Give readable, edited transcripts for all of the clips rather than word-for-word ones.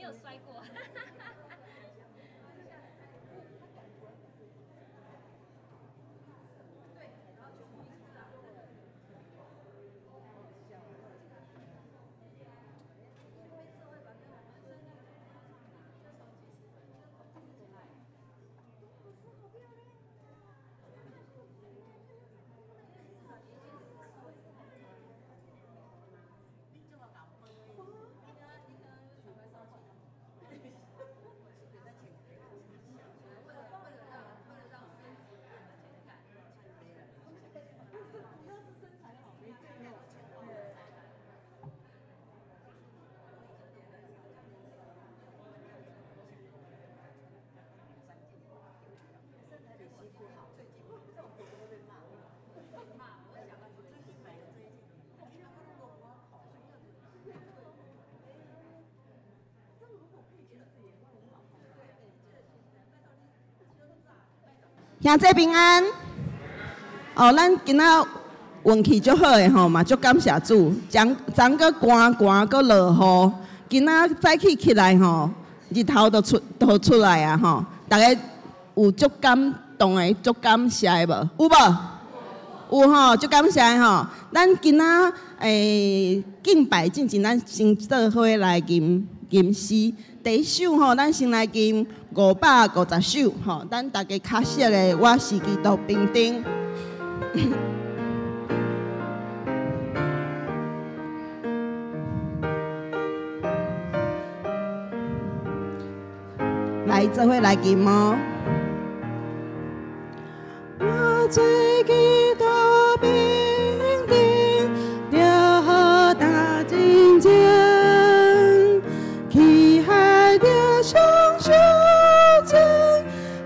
有摔過。兄弟平安。哦，咱今仔運氣足好的吼，嘛足感謝主。昨昨閣寒寒閣落雨，今仔早起起來吼，日頭都出來啊吼。大家有足感動的、足感謝的無？有無？有吼，足感謝的吼。咱今仔敬拜進前，咱先做伙來吟吟詩。第一首吼，咱先來吟550首吼，咱大家較熟的，我是基督兵丁。來，做伙來吟哦。我做基督兵丁，著打戰爭，去海著雙手前，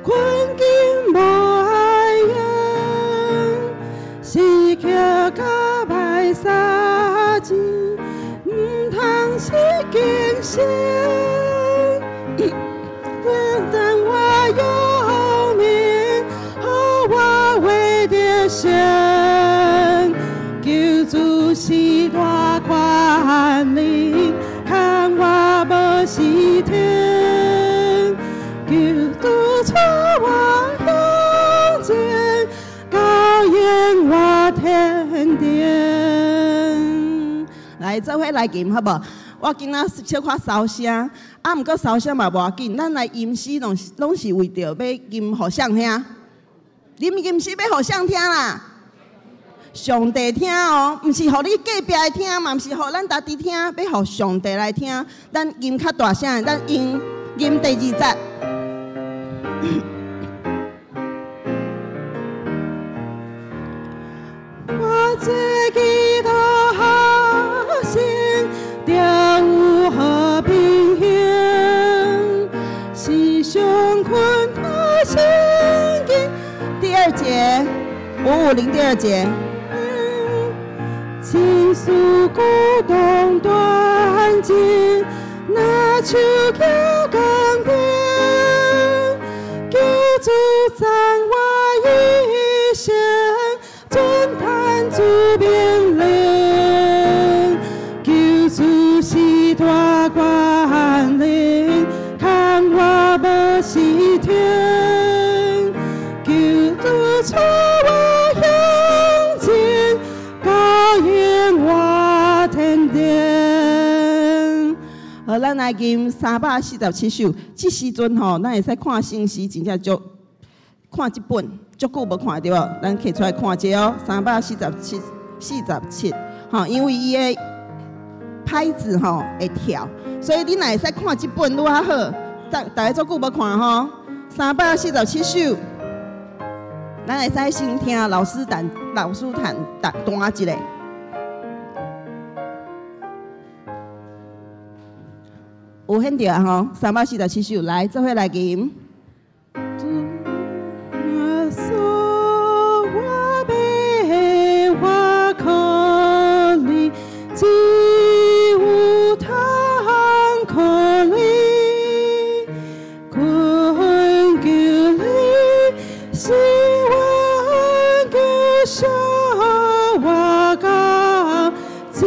困境無愛用，時刻較歹殺錢，毋通失敬心。讚我有名，予我為著神，救主是大權能，看我無失停，救主帶我向前，高引我天殿。來，做伙來吟好無？我今仔小可收聲，啊，毋過收聲嘛無要緊，咱來吟詩攏是為著要吟予誰聽？恁吟詩欲予誰聽啦？上帝聽哦，毋是予你隔壁的聽，嘛毋是予咱家己聽，欲予上帝來聽。咱吟較大聲，咱吟吟第二節。我做基督學生，著有和平行，時常困苦心境。第二節，550第二節。情緒鼓動斷盡，若手舉鋼鞭，求主讚我一生，遵遵主命令，救主是大權能，看我無失停，救主帶我向前，高引我天殿。好，咱來吟347首。這時陣吼，咱會使看新詩，真正足看這本，足久無看著無？咱摕出來看一下哦，347，47，吼，因為伊的拍子吼會跳，所以你若會使看這本愈較好。大家足久無看吼，347首，咱會使先聽老師彈，老師彈彈彈一下。有現著啊吼，347首，來，做伙來吟。主耶穌，我欲我靠你，只有通靠你，懇求你使阮繼續活到這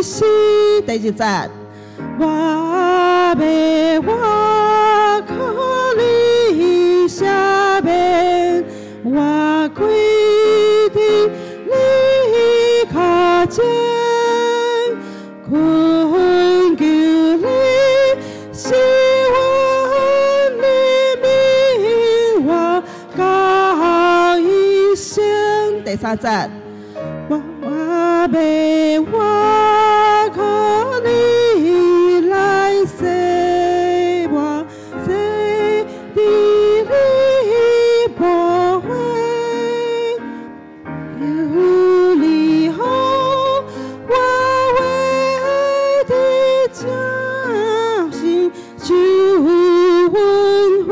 世。第二節，我欲倚靠你赦免，我跪佇你跤前，懇求你賜阮憐憫我到一生。第三節，我欲倚靠你來洗我，洗佇你寶血，求你予我活佇正心受恩惠。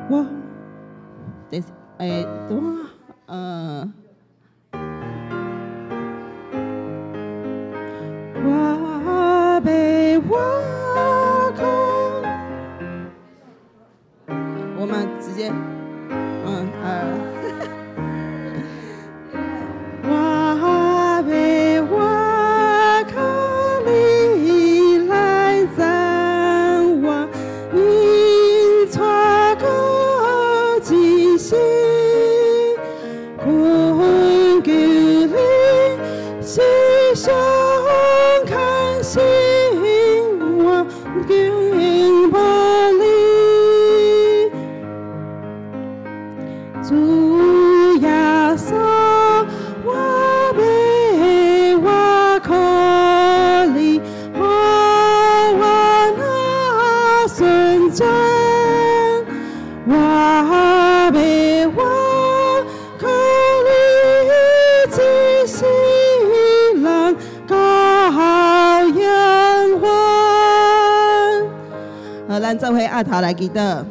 我第欸，多我欲倚靠，我們直接，我欲倚靠你來讚我，因帶過一生，懇求你時常看守我，永無離。主耶穌，我欲倚靠你，予我若順轉，我欲倚靠你一世人到永遠。好，咱做伙阿頭來祈禱。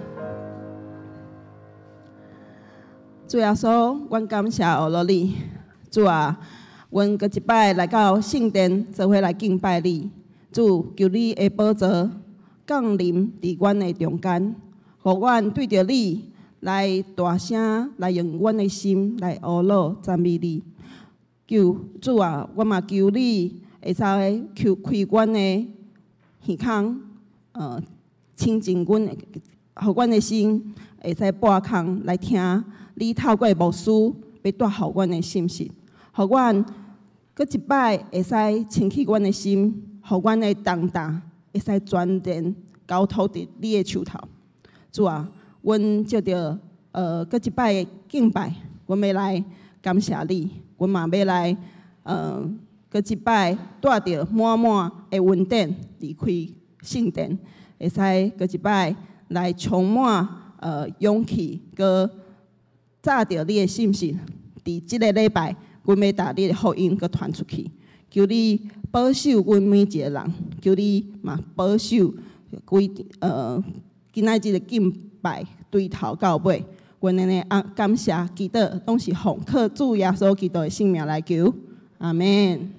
主耶穌，阮感謝阿羅你。主啊，阮閣一擺來到聖殿，做伙來敬拜你。主，求你的寶座降臨佇阮的中間，予阮對著你來大聲來用阮的心來阿羅讚美你。求主啊，我嘛求你會使求開阮的耳孔，清淨阮的，予阮的心會使撥空來聽你透過牧師欲帶予阮的信息，予阮閣一擺會使清去阮的心，予阮的重擔會使全然交託佇你的手頭。主啊，阮藉著閣一擺的敬拜，阮欲來感謝你，阮嘛欲來閣一擺帶著滿滿的恩典離開聖殿，會使閣一擺來充滿勇氣，閣紮著你的信心。佇這个禮拜，阮欲共你的福音閣傳出去。求你保守阮每一个人，求你嘛保守規今仔這个敬拜對頭到尾，阮按呢感謝祈禱，攏是奉靠主耶穌基督的聖名來求，阿們。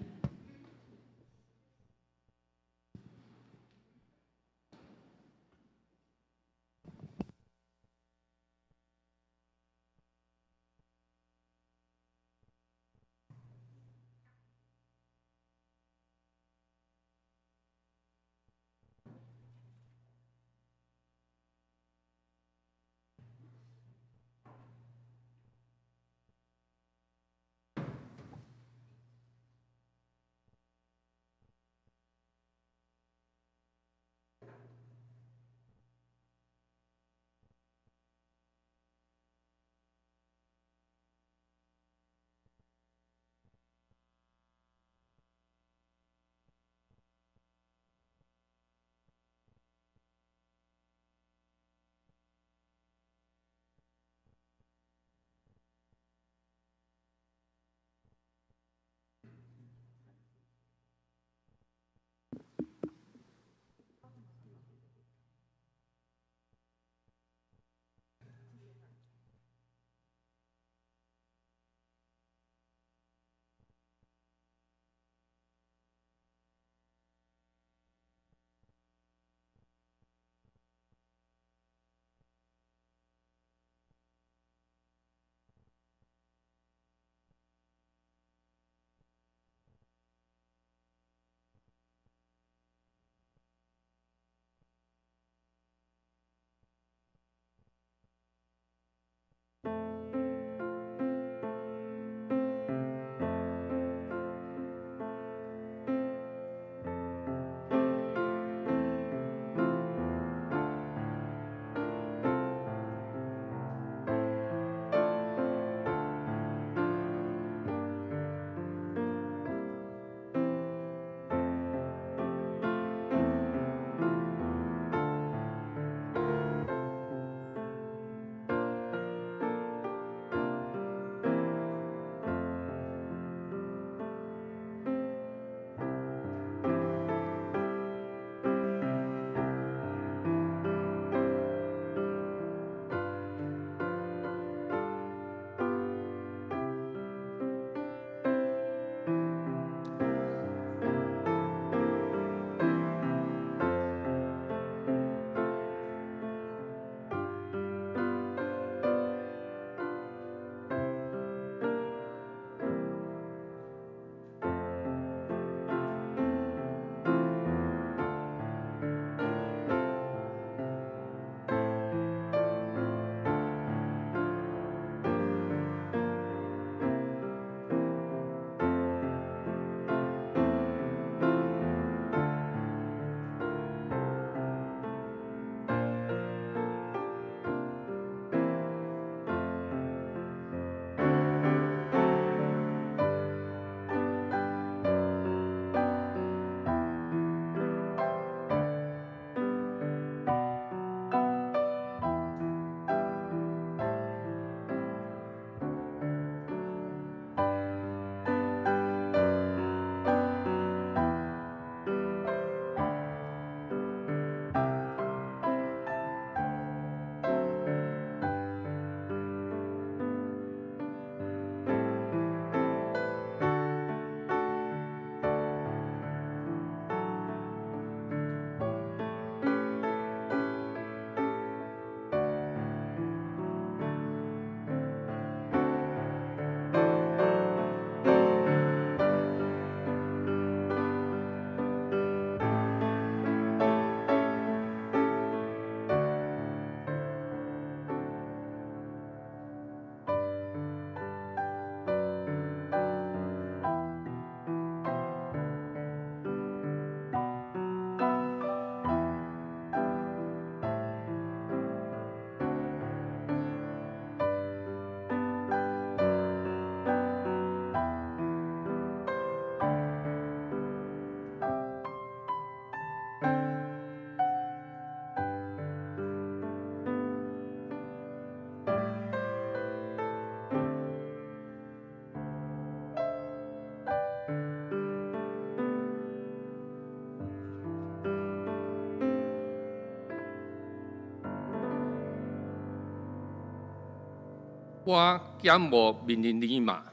我敢無命令你嗎？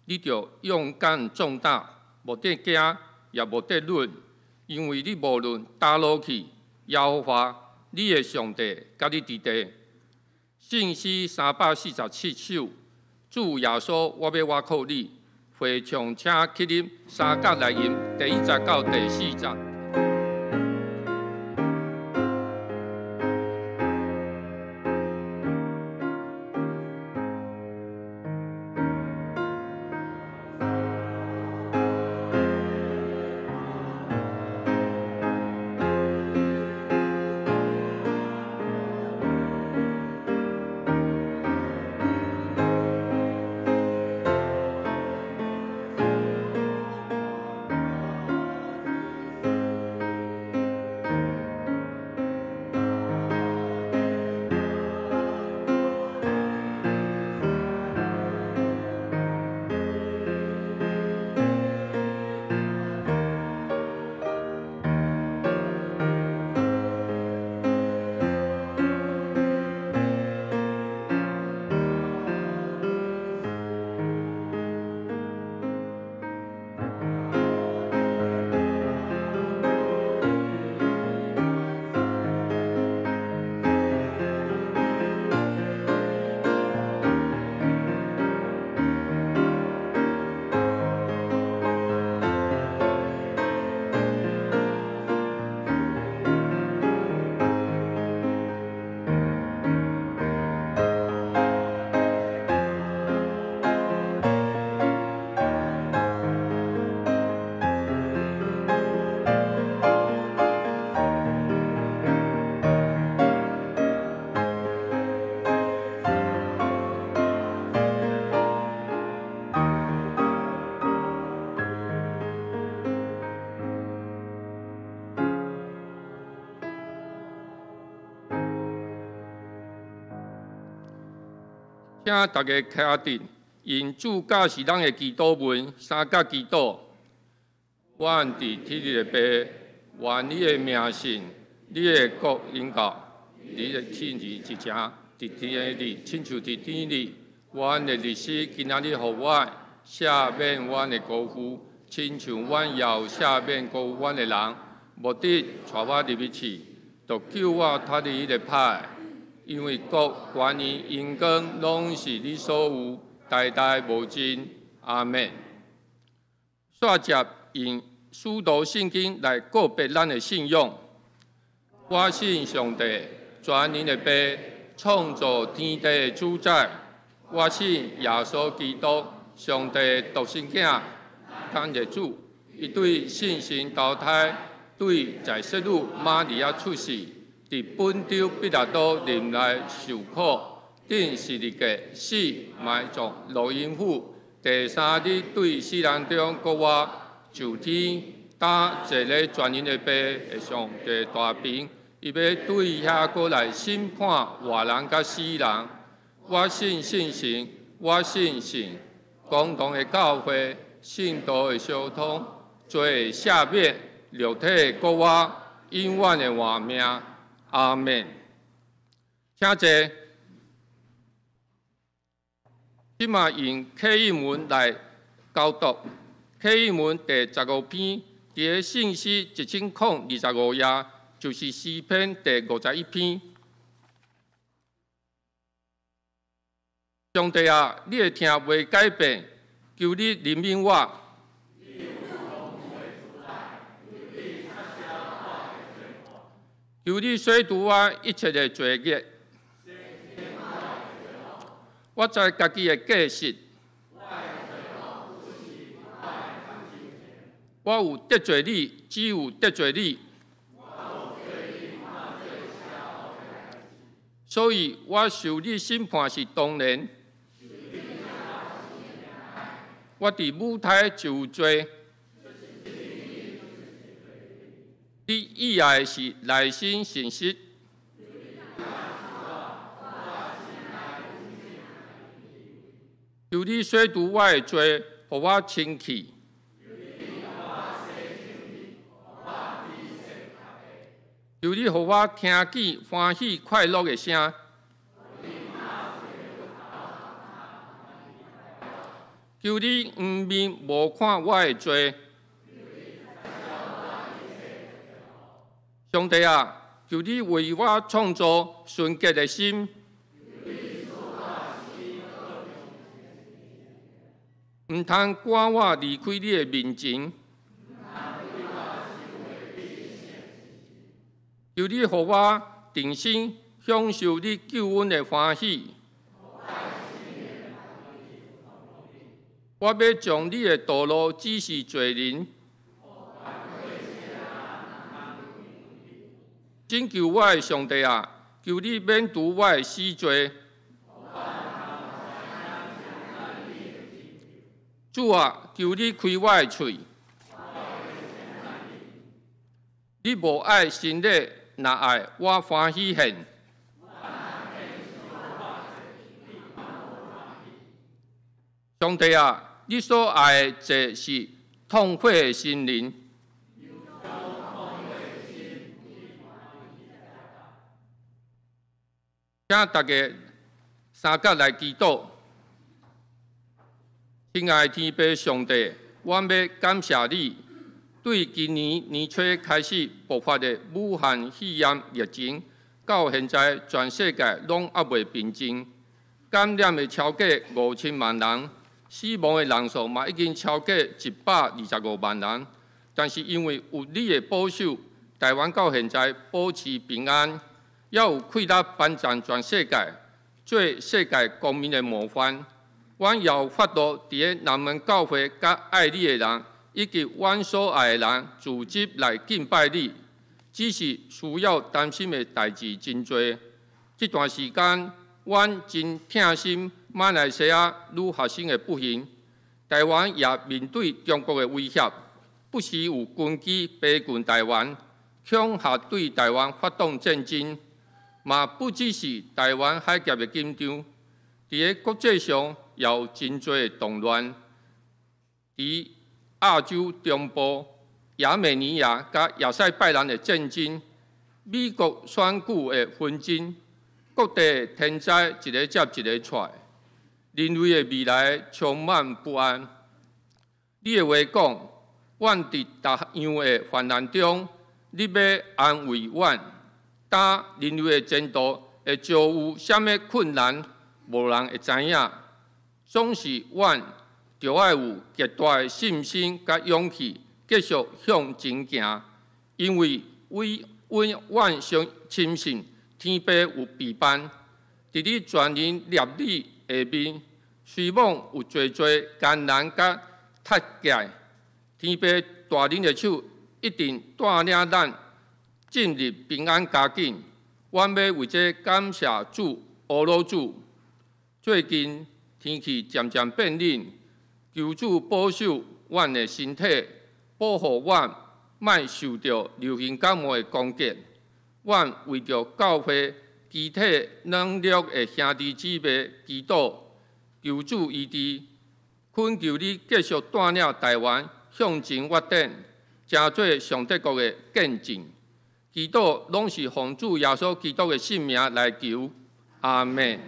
你著勇敢壯膽，無得驚，也無得慄，因為你無論佗落去，耶和華你的上帝佮你佇地。聖詩347首，主耶穌，我欲倚靠你。會唱請起立三角來吟第一節到第四節。請大家徛直，用主教示咱的祈禱文，三角祈禱。阮佇天的父，願你的名聖，你的國臨到，你的旨意實行佇天裡，親像佇地裡。阮的日食今仔日予阮，赦免阮的過負，親像阮也有赦免過負阮的人，無得帶我入去試，著救我脫離彼个歹。因為國、權勢、榮光，攏是你所有，代代無盡。阿們。煞接用使徒信經來告別咱的信仰。我信上帝，全能的父，創造天地的主宰。我信耶穌基督，上帝獨生囝，咱的主。伊對聖神投胎，對在聖女瑪利亞出世。佇本丟彼拉多忍耐受苦，釘十字架死埋葬，落陰府，第三日對死人中復活，上天，搭坐咧全能的父的上帝大爿，伊欲對遐閣來審判活人佮死人。我信聖神，我信聖共同的教會，聖徒的相通，罪的赦免，肉體的復活，永遠的活命。阿們。請坐。這馬用啟應文來交讀，啟應文第十五篇，佇个聖詩1025頁，就是詩篇第51篇。上帝啊，你的疼袂改變，求你憐憫我。求你洗除我一切的罪孽。我知家己的過失，我有得罪你，只有得罪你，所以我受你審判是當然。我佇母胎就有罪。你意愛的是內心誠實。求你洗除我的罪，予我清氣。求你予我聽見歡喜快樂的聲。求你掩面無看我的罪。上帝啊，求你為我創造純潔的心，毋通趕我離開你的面前。求你予我重新享受你救恩的歡喜。我欲將你的道路指示罪人。拯救我的上帝啊，求你免除我的死罪。主啊，求你開我的喙。你無愛牲禮，若愛我歡喜獻。上帝啊，你所愛的祭是痛悔的心靈。請大家三角來祈禱。親愛的天父上帝，阮欲感謝你，對今年年初開始爆發的武漢肺炎疫情，到現在全世界攏猶未平靜，感染的超過5000萬人，死亡的人數嘛已經超過125萬人。但是因為有你的保守，台灣到現在保持平安，猶有氣力幫助全世界，做世界公民的模範。阮也有法度佇咧南門教會佮愛你的人，以及阮所愛的人組織來敬拜你。只是需要擔心的代誌真濟。這段時間，阮真疼心馬來西亞女學生的不幸，台灣也面對中國的威脅，不時有軍機飛近台灣，恐嚇對台灣發動戰爭。嘛不只是台灣海峽的緊張，佇咧國際上也有真濟的動亂。佇亞洲中部，亞美尼亞佮亞塞拜然的戰爭，美國選舉的紛爭，各地天災一个接一个出來，人類的未來充滿不安。你的話講，阮佇逐樣的患難中，你欲安慰阮。當人類的前途會遭遇啥物困難，無人會知影。總是阮著愛有極大的信心佮勇氣，繼續向前行。因為阮相深信天父有備辦，佇你全能立你下面，雖罔有濟濟艱難佮踢界，天父大能的手一定帶領咱進入平安佳境。阮欲為這感謝主，阿羅主。最近天氣漸漸變冷，求主保守阮的身體，保護阮莫受著流行感冒的攻擊。阮為著教會肢體軟弱的兄弟姊妹祈禱，求主醫治，懇求你繼續帶領台灣向前發展，成做上帝國的見證。祈禱攏是奉主耶穌基督的聖名來求，阿們。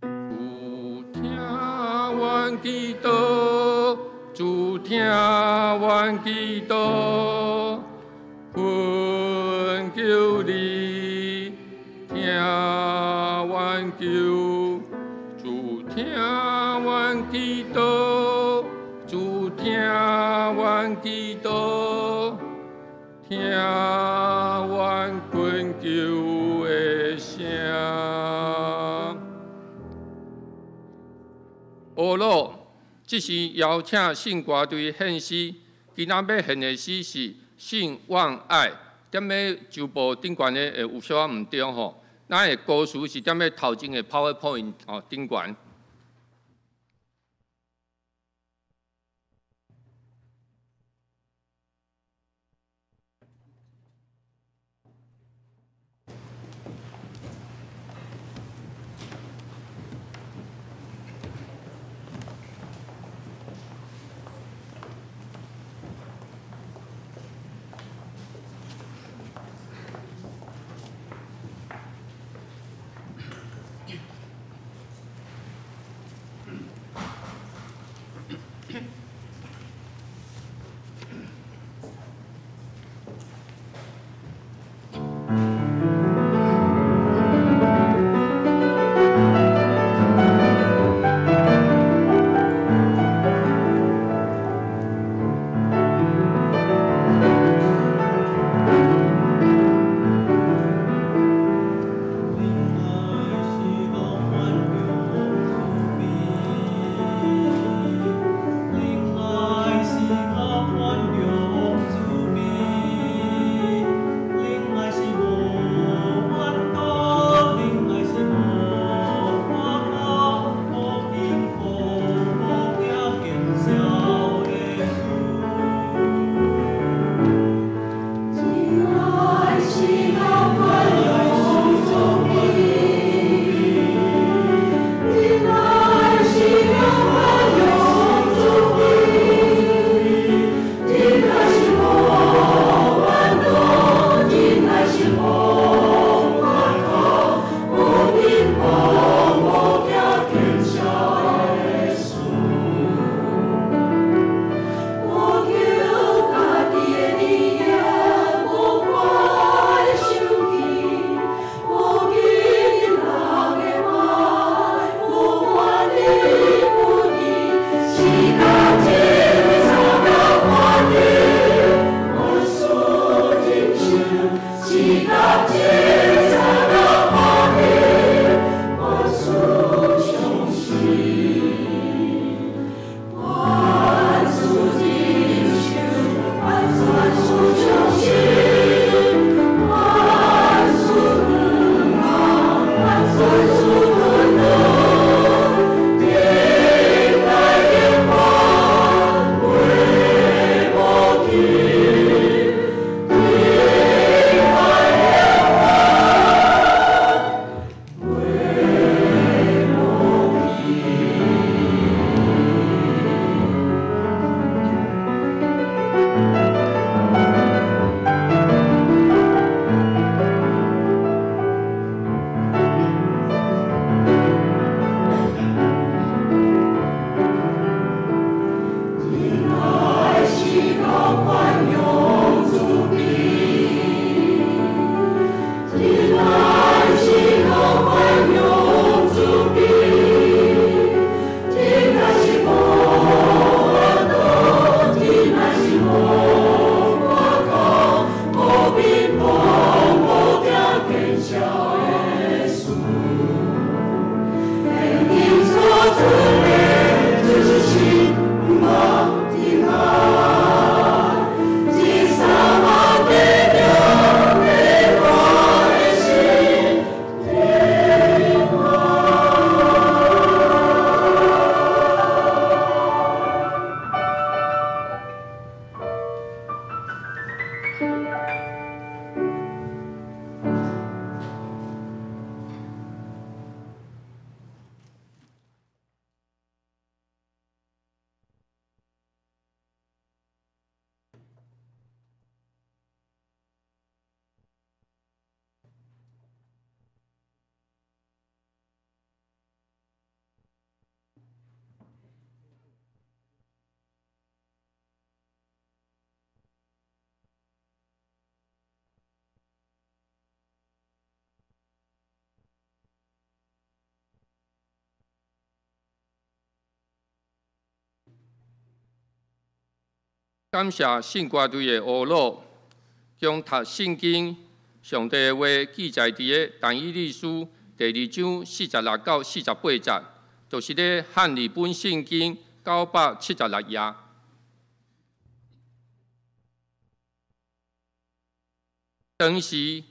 主聽阮祈禱，主聽阮祈禱，懇求你聽阮求，主聽阮祈禱，主聽阮祈禱，聽阮懇求的聲。阿老，這是邀請聖歌隊獻詩，今仔欲獻的詩是《信望愛》。踮咧周報頂懸的會有小可毋對吼，咱的歌詞是踮咧頭前的 PowerPoint 吼頂懸。感谢圣歌队的乌鲁，将读圣经上帝的话记载伫个但以理书第二章46到48节，就是咧汉译本圣经976页。当时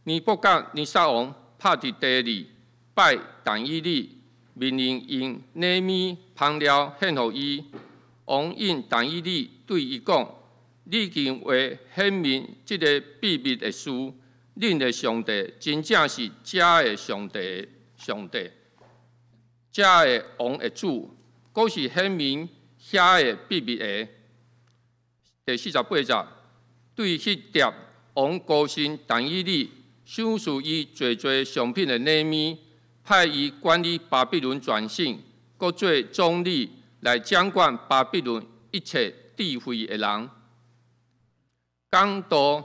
尼布甲尼撒王拍伫地里拜但以理，命令用礼物香料献予伊。王应但以理对伊讲：你竟话显明这个秘密的事，恁的上帝真正是遮的上帝，上帝，遮的王的主，阁是显明遐个秘密的。第48节，对彼叠王高升但以理，赏赐伊济济上品的礼物，派伊管理巴比伦全省，阁做总理，来掌管巴比伦一切智慧的人。讲道，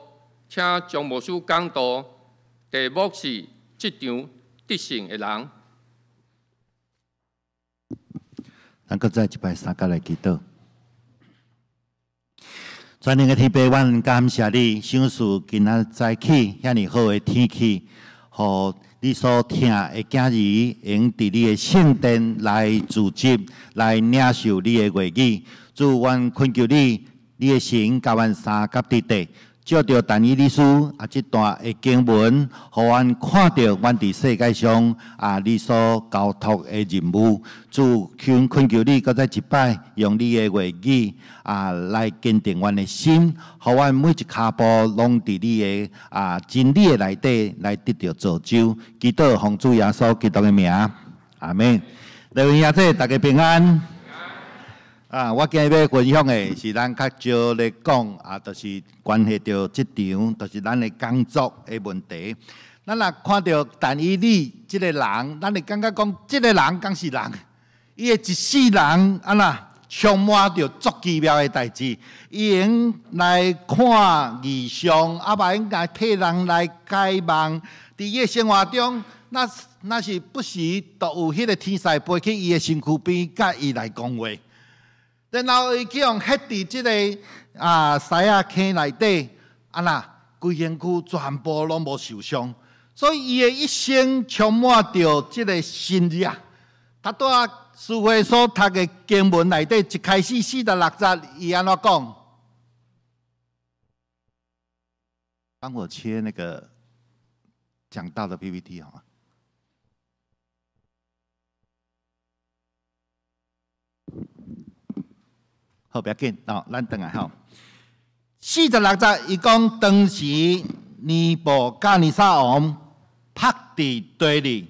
请张牧师讲道，题目是这场得胜的人。咱阁再一摆三角来祈祷。全能的天父，阮感谢你，赏赐今仔早起遐尔好的天气，予你所疼的囝儿，会伫你的圣殿来聚集，来领受你的话语。主，阮恳求你，你的神佮阮相佮伫地，借著但以理书啊这段的经文，予阮看著阮伫世界上啊你所交托的任务。主，恳恳求你，阁再一摆用你的话语啊来坚定阮的心，予阮每一跤步拢伫你的啊真理的内底来得著造就。祈祷奉主耶稣基督的名，阿们。各位兄弟，大家平安。啊，我今日欲分享的是咱较少咧讲，啊，就是关系著职场，就是咱的工作的问题。咱若看著但以理这个人，咱会感觉讲，这个人敢是人，伊的一世人啊若充满著足奇妙的代志，伊会用来看异象，啊，嘛会用来替人来解梦。伫伊的生活中，若是不时都有彼个天使飞去伊的身躯边，佮伊来讲话。然后伊去予彼伫这个啊狮仔坑内底，啊若规身躯全部拢无受伤，所以伊的一生充满著这个神迹啊。他拄仔思慧所读的经文内底，一开始46节，伊按怎讲？帮我切那个讲道的 PPT 好吗？好，不要紧，哦，咱转来吼。46节，伊讲当时尼布甲尼撒王伏伫地里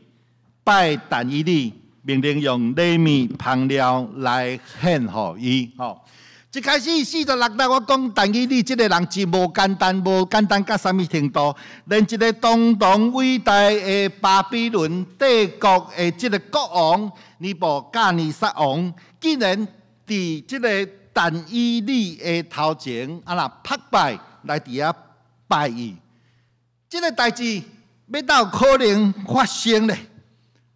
拜但以理，命令用礼物香料来献予伊。吼，一开始46节我讲但以理这个人真无简单，无简单到啥物程度？连一个堂堂伟大的巴比伦帝国的这个国王尼布甲尼撒王，竟然伫这个但以理的头前，啊若拍拜来伫遐拜伊，这个代志欲哪有可能发生咧？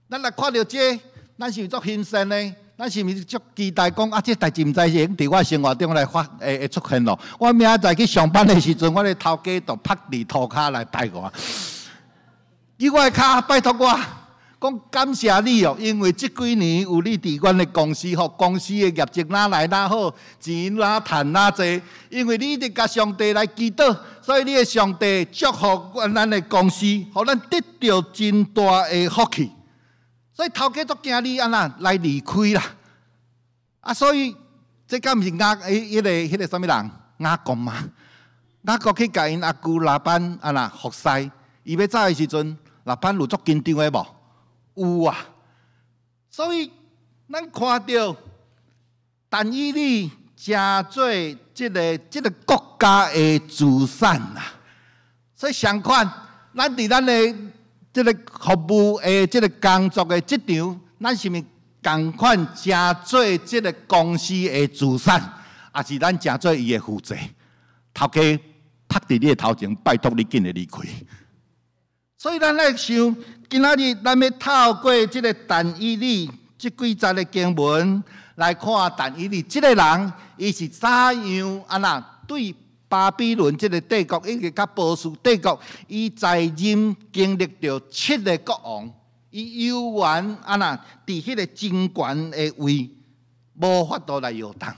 咱若看著这个，咱是毋是足欣羡呢？咱是毋是足期待讲啊？这代志毋知是会伫我生活中来发会会出现咯？我明仔载去上班的时阵，我的头家就拍伫涂跤来拜我，伊我的跤拜托我。讲感谢你哦，因为这几年有你伫阮的公司，予公司的业绩哪来哪好，钱哪趁哪济。因为你一直共上帝来祈祷，所以你的上帝祝福咱的公司，予咱得著真大的福气。所以头家足惊你按怎来离开啦。啊，所以这敢毋是雅彼个彼个啥物人？雅各嘛？雅各去共𪜶阿舅拉班按怎服侍？伊欲走的时阵，拉班有足紧张的无？有啊，所以咱看著但以理成做这个国家的资产啊。所以相款，咱伫咱的这个服务的这个工作的职场，咱是毋是仝款成做这个公司的资产，抑是咱成做伊的负债？头家拍伫你的头前，拜托你紧来离开。所以咱来想，今仔日咱欲透过这个但以理这几节的经文，來看但以理這个人，伊是怎樣按怎對巴比倫這个帝國，以及佮波斯帝國，伊在任經歷著七个國王，伊猶原按怎佇彼个真懸的位，無法度來搖動。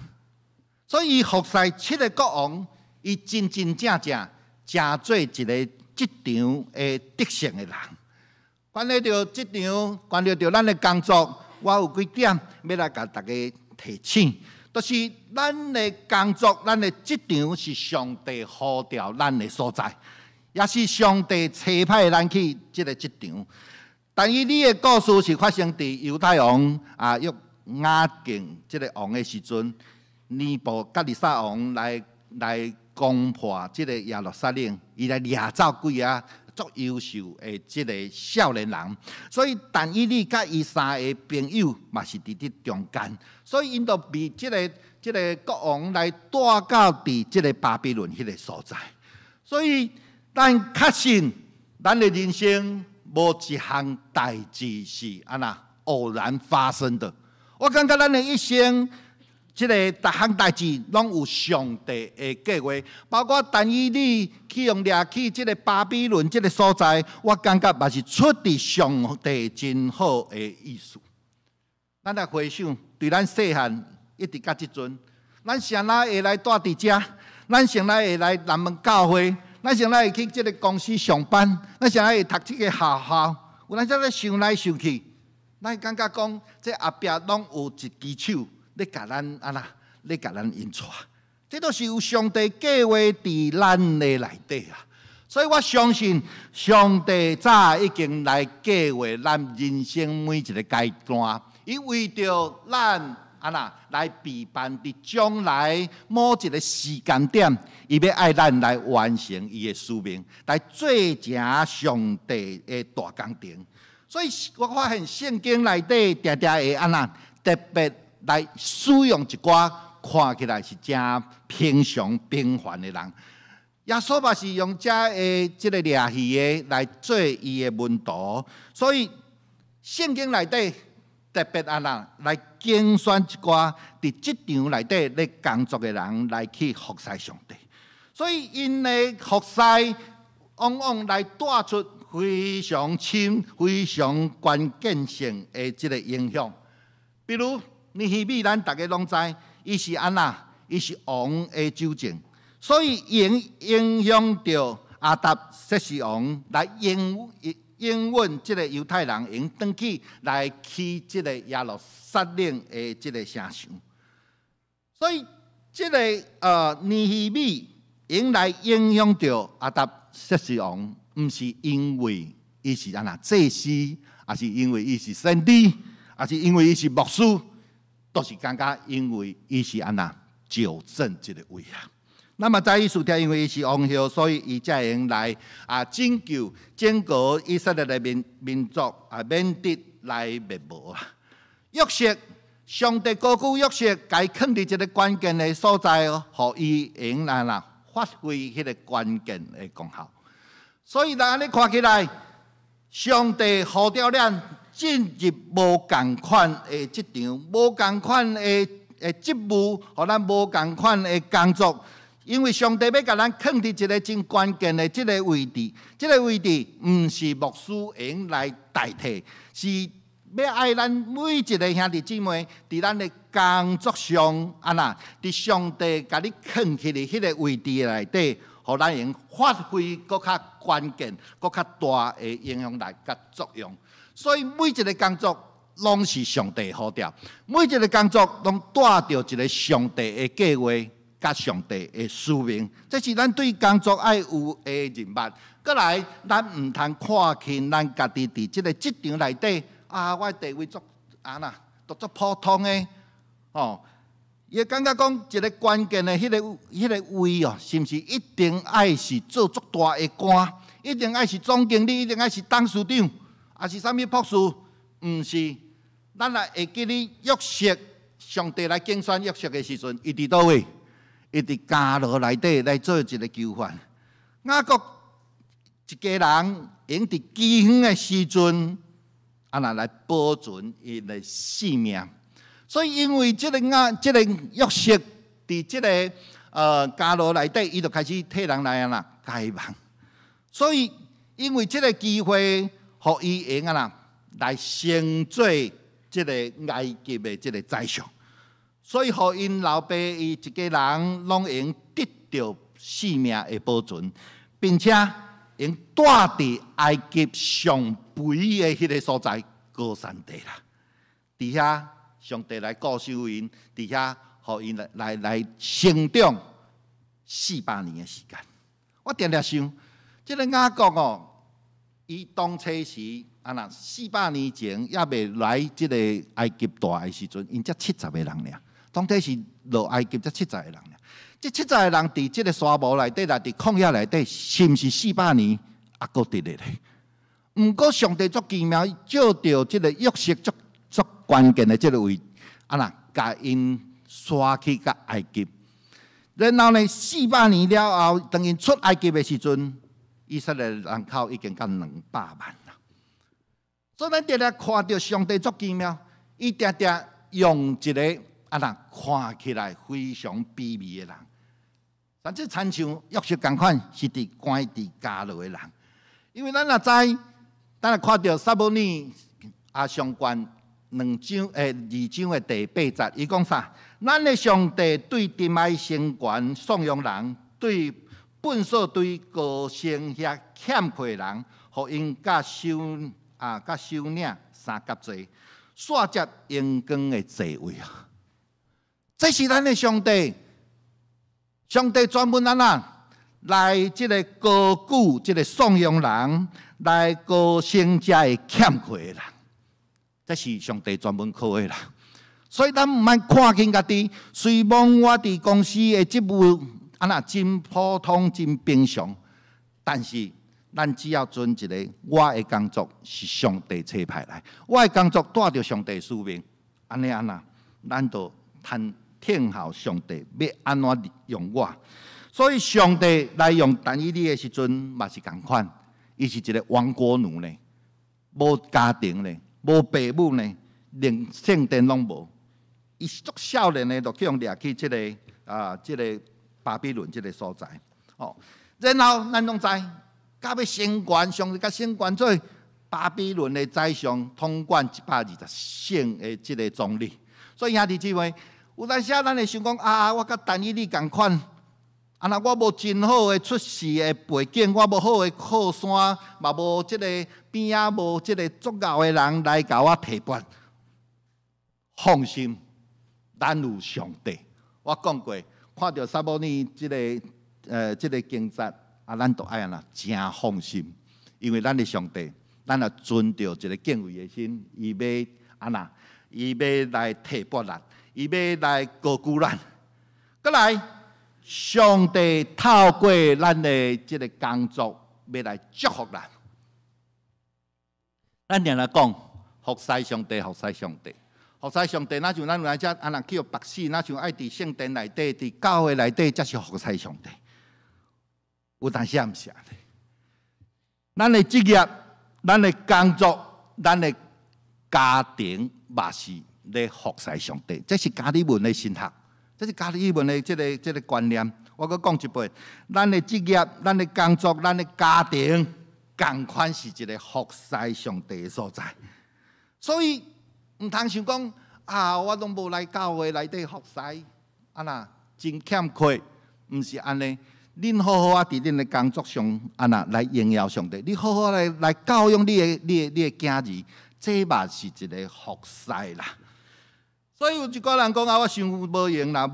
所以伊服侍七个國王，伊真真正正成做一个職場的得勝的人。關係著職場，關係著咱的工作，我有幾點欲來共大家提醒，就是咱的工作、咱的職場是上帝呼召咱的所在，也是上帝差派咱去這个職場。但以理的故事是發生佇猶太王啊約雅敬這个王的時陣，尼布甲尼撒王來攻破這个耶路撒冷，伊來掠走幾个足優秀的這个少年人，所以但以理佮伊三个朋友嘛是佇這中間，所以𪜶就被這个國王來帶到佇這个巴比倫彼个所在。所以咱確信，咱的人生無一項代誌是按怎偶然發生的。我感覺咱的一生，這个逐項代誌攏有上帝的計劃，包括但以理去予掠去這个巴比倫這个所在，我感覺嘛是出佇上帝真好的意思。咱來回想，對咱細漢一直到這陣，咱啥物會來蹛佇遮？咱啥物會來南門教會？咱啥物會去這个公司上班？咱啥物會讀這个學校？有咱這咧想來想去，咱感覺講，這後壁攏有一支手咧共咱按怎，咧共咱引帶，這都是有上帝計劃佇咱的內底啊！所以我相信上帝早已經來計劃咱人生每一个階段，伊為著咱按怎來備辦佇將來某一個時間點，伊欲愛咱來完成伊的使命，來做成上帝的大工程。所以我發現聖經內底定定會按怎特別來使用一寡看起來是誠平常平凡的人，耶穌嘛是用遮的這个掠魚的來做伊的門徒，所以聖經內底特別按怎來揀選一寡佇職場內底咧工作的人來去服侍上帝，所以𪜶的服侍往往來帶出非常深、非常關鍵性的這个影響，比如，尼希米，咱逐家攏知，伊是按怎？伊是王的酒政，所以影響著亞達薛西王來應允這个猶太人，會用轉去來起這个耶路撒冷的這个城牆。所以這个尼希米會來影響著亞達薛西王，毋是因為伊是按怎祭司，抑是因為伊是先知，抑是因為伊是牧師。都是感覺因為伊是按怎酒政這个位啊。那麼在以斯帖因為伊是王后，所以伊才會用來啊拯救整個以色列的民族啊，免得來滅亡啊。約瑟，上帝高舉約瑟，共伊囥佇一个關鍵的所在，予伊會用來啦發揮彼个關鍵的功效。所以，咱按呢看起來，上帝呼召咱進入無仝款的職場，無仝款的職務，予咱無仝款的工作，因為上帝欲共咱囥佇一个真關鍵的這个位置，這个位置毋是牧師會用來代替，是欲愛咱每一个兄弟姊妹，佇咱的工作上，按怎，佇上帝共你囥起的彼个位置內底，予咱會用發揮閣較關鍵、閣較大的影響力佮作用。所以每一个工作攏是上帝呼召，每一个工作攏帶著一个上帝的計劃佮上帝的使命。這是咱對工作愛有的認捌。閣來，咱毋通看輕咱家己佇這个職場內底啊，我的地位足按怎，都足普通的哦。伊會感覺講一个關鍵的彼个位哦，是毋是一定愛是做足大的官，一定愛是總經理，一定愛是董事長？抑是啥物博士？毋是，咱若會記得約瑟，上帝來揀選約瑟的時陣，伊佇佗位？伊佇監牢內底來做一个囚犯。雅各一家人會用佇饑荒的時陣，按怎來保存𪜶的性命。所以因為這個啊，這個約瑟佇這個監牢內底，伊就開始替人來按怎解夢。所以因為這個機會，予伊會用按怎來升做這個埃及的這個宰相。所以予𪜶老爸伊一家人攏會用得著性命的保存，並且會用蹛佇埃及上肥的彼个所在歌珊地啦。佇遐，上帝來顧守𪜶，佇遐予𪜶來成長四百年的時間。我定定想，這个雅各哦，伊當初時啊若四百年前猶未來這个埃及大的時陣，𪜶才七十个人爾。當初是落埃及才七十个人爾。這七十个人佇這个沙漠內底，啦，佇曠野內底，是毋是四百年猶閣佇咧咧？毋過上帝足奇妙，借著這个約瑟足足關鍵的這个位，啊若共𪜶徙去到埃及。然後呢，四百年了後，當𪜶出埃及的時陣，以色列人口已經到200萬啦。所以咱定定看著上帝足奇妙，伊定定用一个啊若看起來非常卑微的人，甚至親像約瑟仝款，是佇關佇監牢的人。因為咱若知，咱若看著撒母耳啊上卷兩章二章的第八節，伊講啥？咱的上帝對沉哀深懸頌揚人，對糞掃堆高升遐欠缺的人，予𪜶佮首啊佮首領相佮坐，煞接榮光的座位啊！這是咱的上帝，上帝專門按怎來這个高舉這个頌揚人，來高升遮的欠缺的人，這是上帝專門靠的啦。所以咱毋免看輕家己，雖罔我佇公司的職務按怎真普通、真平常，但是咱只要存一个，我的工作是上帝差派來，我的工作帶著上帝使命，按呢按怎，咱就通聽候上帝欲按怎用我。所以上帝來用但以理的時陣嘛是仝款，伊是一个亡國奴呢，無家庭呢，無爸母呢，連聖殿攏無。伊是足少年的，就去予掠去這个啊，這个巴比倫這个所在。哦，然後咱攏知，到尾升懸，上帝共升懸做巴比倫的宰相，統管120省的這个總理。所以兄弟姊妹，有當時咱會想講啊，我佮但以理仝款，啊若我無真好的出世的背景，我無好的靠山，嘛無這个邊仔無這个足𠢕的人來共我提拔。放心，咱有上帝。我講過，看著撒母耳這个經節啊，咱都愛按怎誠放心，因為咱的上帝，咱若存著一个敬畏的心，伊欲按怎，伊欲來提拔咱，伊欲來高舉咱。閣來，上帝透過咱的這个工作，欲來祝福咱。咱定定講，服侍上帝，服侍上帝，服侍上帝。若像咱來遮，啊若去予縛死，若像愛佇聖殿內底，佇教會內底，才是服侍上帝。有當時毋是按呢。咱的職業、咱的工作、咱的家庭，嘛是咧服侍上帝。這是加爾文的神學，這是加爾文的這个觀念。我閣講一擺，咱的職業、咱的工作、咱的家庭，仝款是一个服侍上帝的所在。所以毋通想講啊，我攏無來教會內底服侍，啊若真欠缺，毋是按呢。恁好好啊，佇恁的工作上，按怎來榮耀上帝？你好好來教養你的囝兒，這嘛是一个服侍啦。所以有一寡人講啊，我傷無閒啦，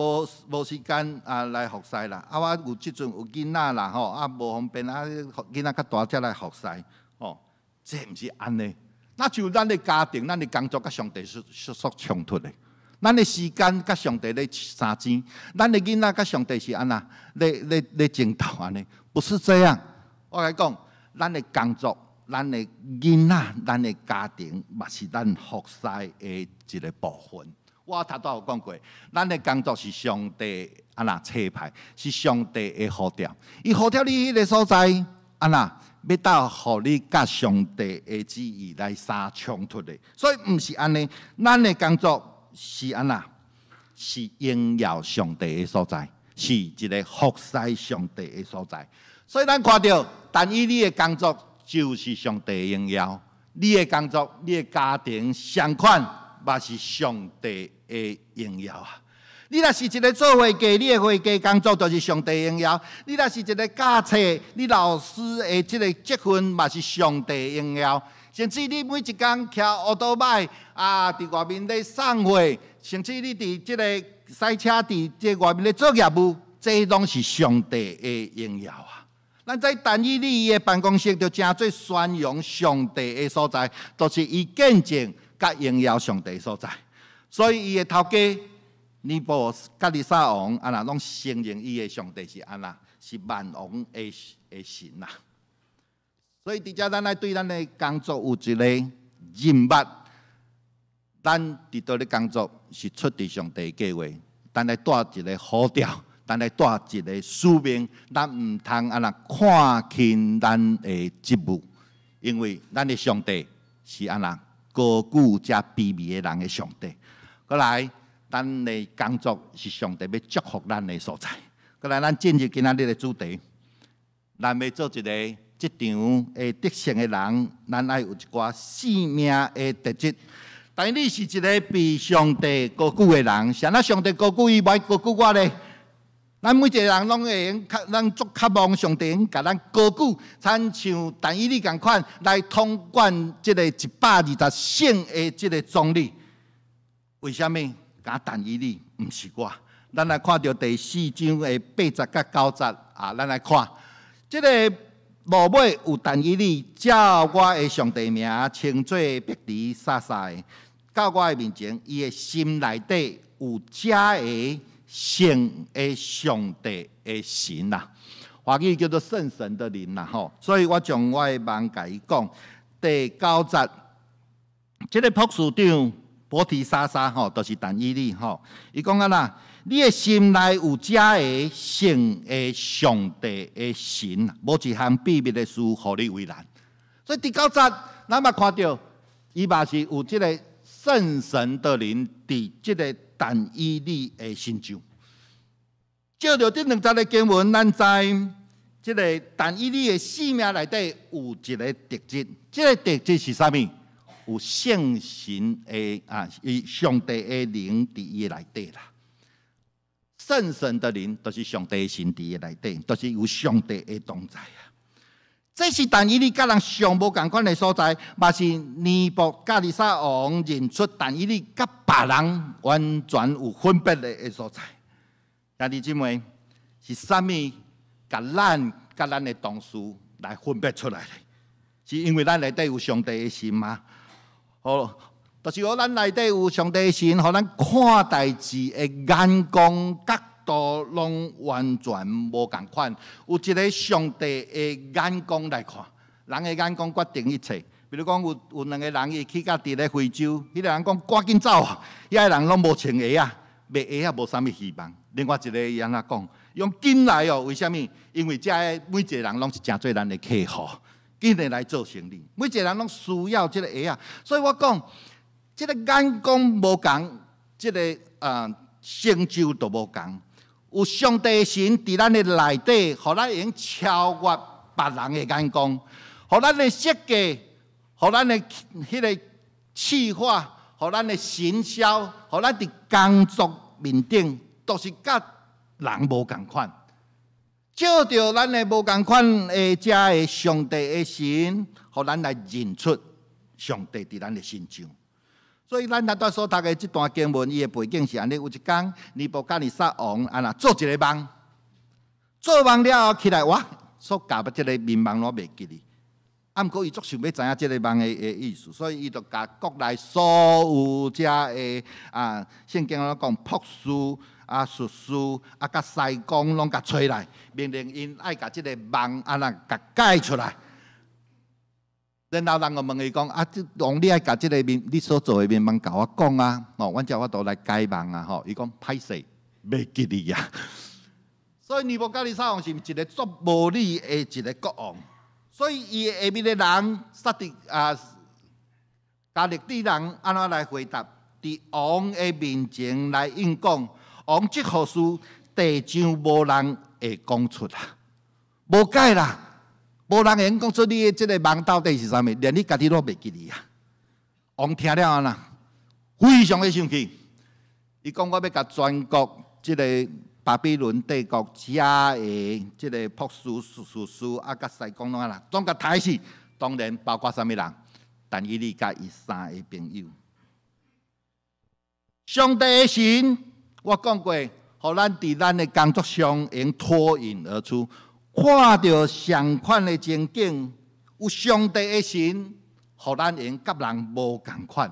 無時間啊來服侍啦。啊，我有這陣有囡仔啦，吼啊無方便啊，囡仔較大才來服侍，吼，這毋是按呢。若像咱的家庭、咱的工作，佮上帝是所衝突的。咱的時間佮上帝咧相爭，咱的囡仔佮上帝是按怎咧咧咧爭鬥按呢？不是這樣。我共你講，咱的工作、咱的囡仔、咱的家庭，嘛是咱服侍的一个部分。我頭拄有講過，咱的工作是上帝按怎差派，是上帝的呼召。伊呼召你彼个所在，按怎欲到予你佮上帝的旨意來相衝突的，所以毋是按呢。咱的工作是按怎？是榮耀上帝的所在，是一个服侍上帝的所在。所以咱看著，但以理的工作就是上帝的榮耀，你的工作、你的家庭相款，嘛是上帝的榮耀啊！你若是一个做會計，你的會計工作就是上帝榮耀；你若是一個教冊，你老師的這個職分嘛是上帝榮耀。甚至你每一工騎烏多擺啊，佇外面咧送貨，甚至你佇這個駛車佇這外面咧做業務，這攏是上帝的榮耀啊！咱知但以理伊的辦公室就成做宣揚上帝的所在，就是伊見證佮榮耀上帝的所在。所以伊的頭家尼布甲尼撒王按怎攏承認伊的上帝是按怎，是萬王的的神啊！所以佇遮咱愛對咱的工作有一個認捌，咱佇佗咧工作是出佇上帝的計劃，咱來帶一個呼召，咱來帶一個使命，咱毋通按怎看輕咱的職務，因為咱的上帝是按怎高舉遮卑微的人的上帝。閣來，咱的工作是上帝欲祝福咱的所在。閣來，咱進入今仔日的主題，咱欲做一個職場會得勝的人，咱愛有一寡生命的特質。但你是一個被上帝高舉的人，啥人上帝高舉伊，無愛高舉我咧？咱每一個人攏會用，咱足渴望上帝會共咱高舉，親像但以理仝款來統管這个120省的這个總理。為啥物？敢但以理，毋是我。咱來看著第四章的八節佮九節啊，咱來看這个落尾有但以理照我的上帝名稱做伯利撒撒的，到我的面前，伊的心內底有這个聖的上帝的神啦，華語叫做聖神的靈啦吼，所以我將我的夢共伊講。第九節，這个博士長伯提沙撒吼，就是但以理吼，伊講按怎，你的心內有這个聖的上帝的神，無一項秘密的事，予你為難。所以第九節，咱嘛看著，伊嘛是有這个聖神的靈佇這个但以理的身上。照著這兩節的經文，咱知這个但以理的生命內底有一个特質，這个特質是啥物？有聖神的啊，伊上帝的靈佇伊內底啦。聖神的靈，就是上帝的神佇伊內底，就是有上帝的同在啊。這是但以理佮人上無仝款的所在，嘛是尼布甲尼撒王認出但以理佮別人完全有分別的所在。兄弟姊妹，是啥物共咱佮咱的同事來分別出來的？是因為咱內底有上帝的神嗎？好，就是講咱內底有上帝的神，予咱看代誌的眼光角度攏完全無仝款。有一个上帝的眼光來看，人的眼光決定一切。比如講，有兩个人伊去到佇咧非洲，彼个人講趕緊走啊，遐个人攏無穿鞋仔，賣鞋仔無啥物希望。另外一个伊按怎講？伊講緊來哦，為啥物？因為遮个每一个人攏是成做咱的客戶，緊來來做生意。每一个人攏需要這个鞋仔，所以我講，這个眼光無仝，這个成就都無仝。有上帝的神佇咱的內底，予咱會用超越別人的眼光，予咱的設計，予咱的彼个企劃，予咱的行銷，予咱佇工作面頂，都是佮人無仝款。照著咱的無仝款的遮个上帝的神，予咱來認出上帝佇咱的身上。所以咱拄才所讀的這段經文，伊的背景是按呢：有一工，尼布甲尼撒王按怎做一个夢，做夢了後起來，哇，所共這个眠夢攏袂記得。啊，毋過伊足想欲知影這个夢的意思，所以伊就共國內所有遮的啊，聖經攏講卜師啊、術士啊、佮師公攏共揣來，命令𪜶愛共這个夢按怎共解出來。然後人就問伊講：啊，這王你愛共這个眠，你所做的眠夢共我講啊，吼，阮才有法度來解夢啊，吼。伊講歹勢，袂記得啊。所以尼布甲尼撒王是一个足無理的一个國王，所以伊下面的人，撒迪啊，迦勒底人按怎來回答？佇佇王的面前來應講，王這號事地上無人會講出啦，無解啦，無人會講出你的這個夢到底是啥物，連你家己攏袂記得啊。王聽了按怎，非常的生氣，伊講我欲共全國這個巴比倫帝國遮的這個卜師、術士啊，佮師公攏按怎，總共刣死。當然包括啥物人？但以理佮伊三个朋友。上帝的神，我講過，予咱佇咱的工作上會脫穎而出，看著相款的情景，有上帝的神，予咱會佮人無仝款。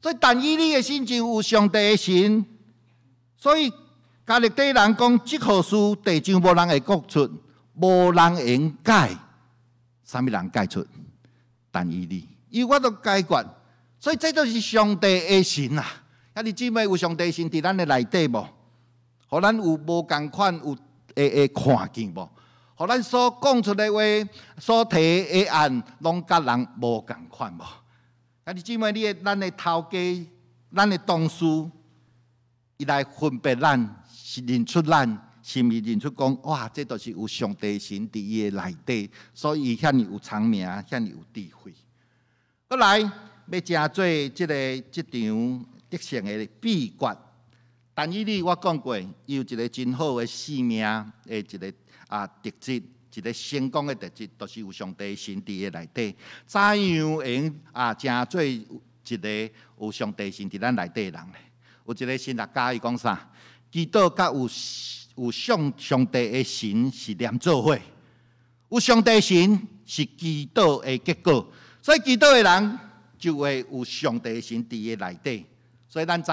所以但以理的心就有上帝的神，所以迦勒底人講，這號事地上無人會講出，無人會解。啥物人解出？但以理，伊有法度解決，所以這就是上帝的神啊！兄弟姊妹有上帝的神佇咱的內底無？予咱有無仝款有會會看見無？予咱所講出的話、所提的案，攏佮人無仝款無？兄弟姊妹，你的咱的頭家、咱的同事，伊來分別咱，是認出咱。是毋是認出講，哇，這就是有上帝神佇伊的內底，所以伊遐爾有聰明，遐爾有智慧。閣來欲成做這个這場得勝的秘訣。但以理我講過，伊有一个真好的生命的一个啊特質，一个成功的特質，就是有上帝神佇伊的內底。怎樣會用啊成做一个有上帝神佇咱內底的人咧？有一个神學家伊講啥？祈禱佮有有上上帝的神是連做伙，有上帝神是祈禱的結果，所以祈禱的人就會有上帝的神佇伊內底。所以咱知，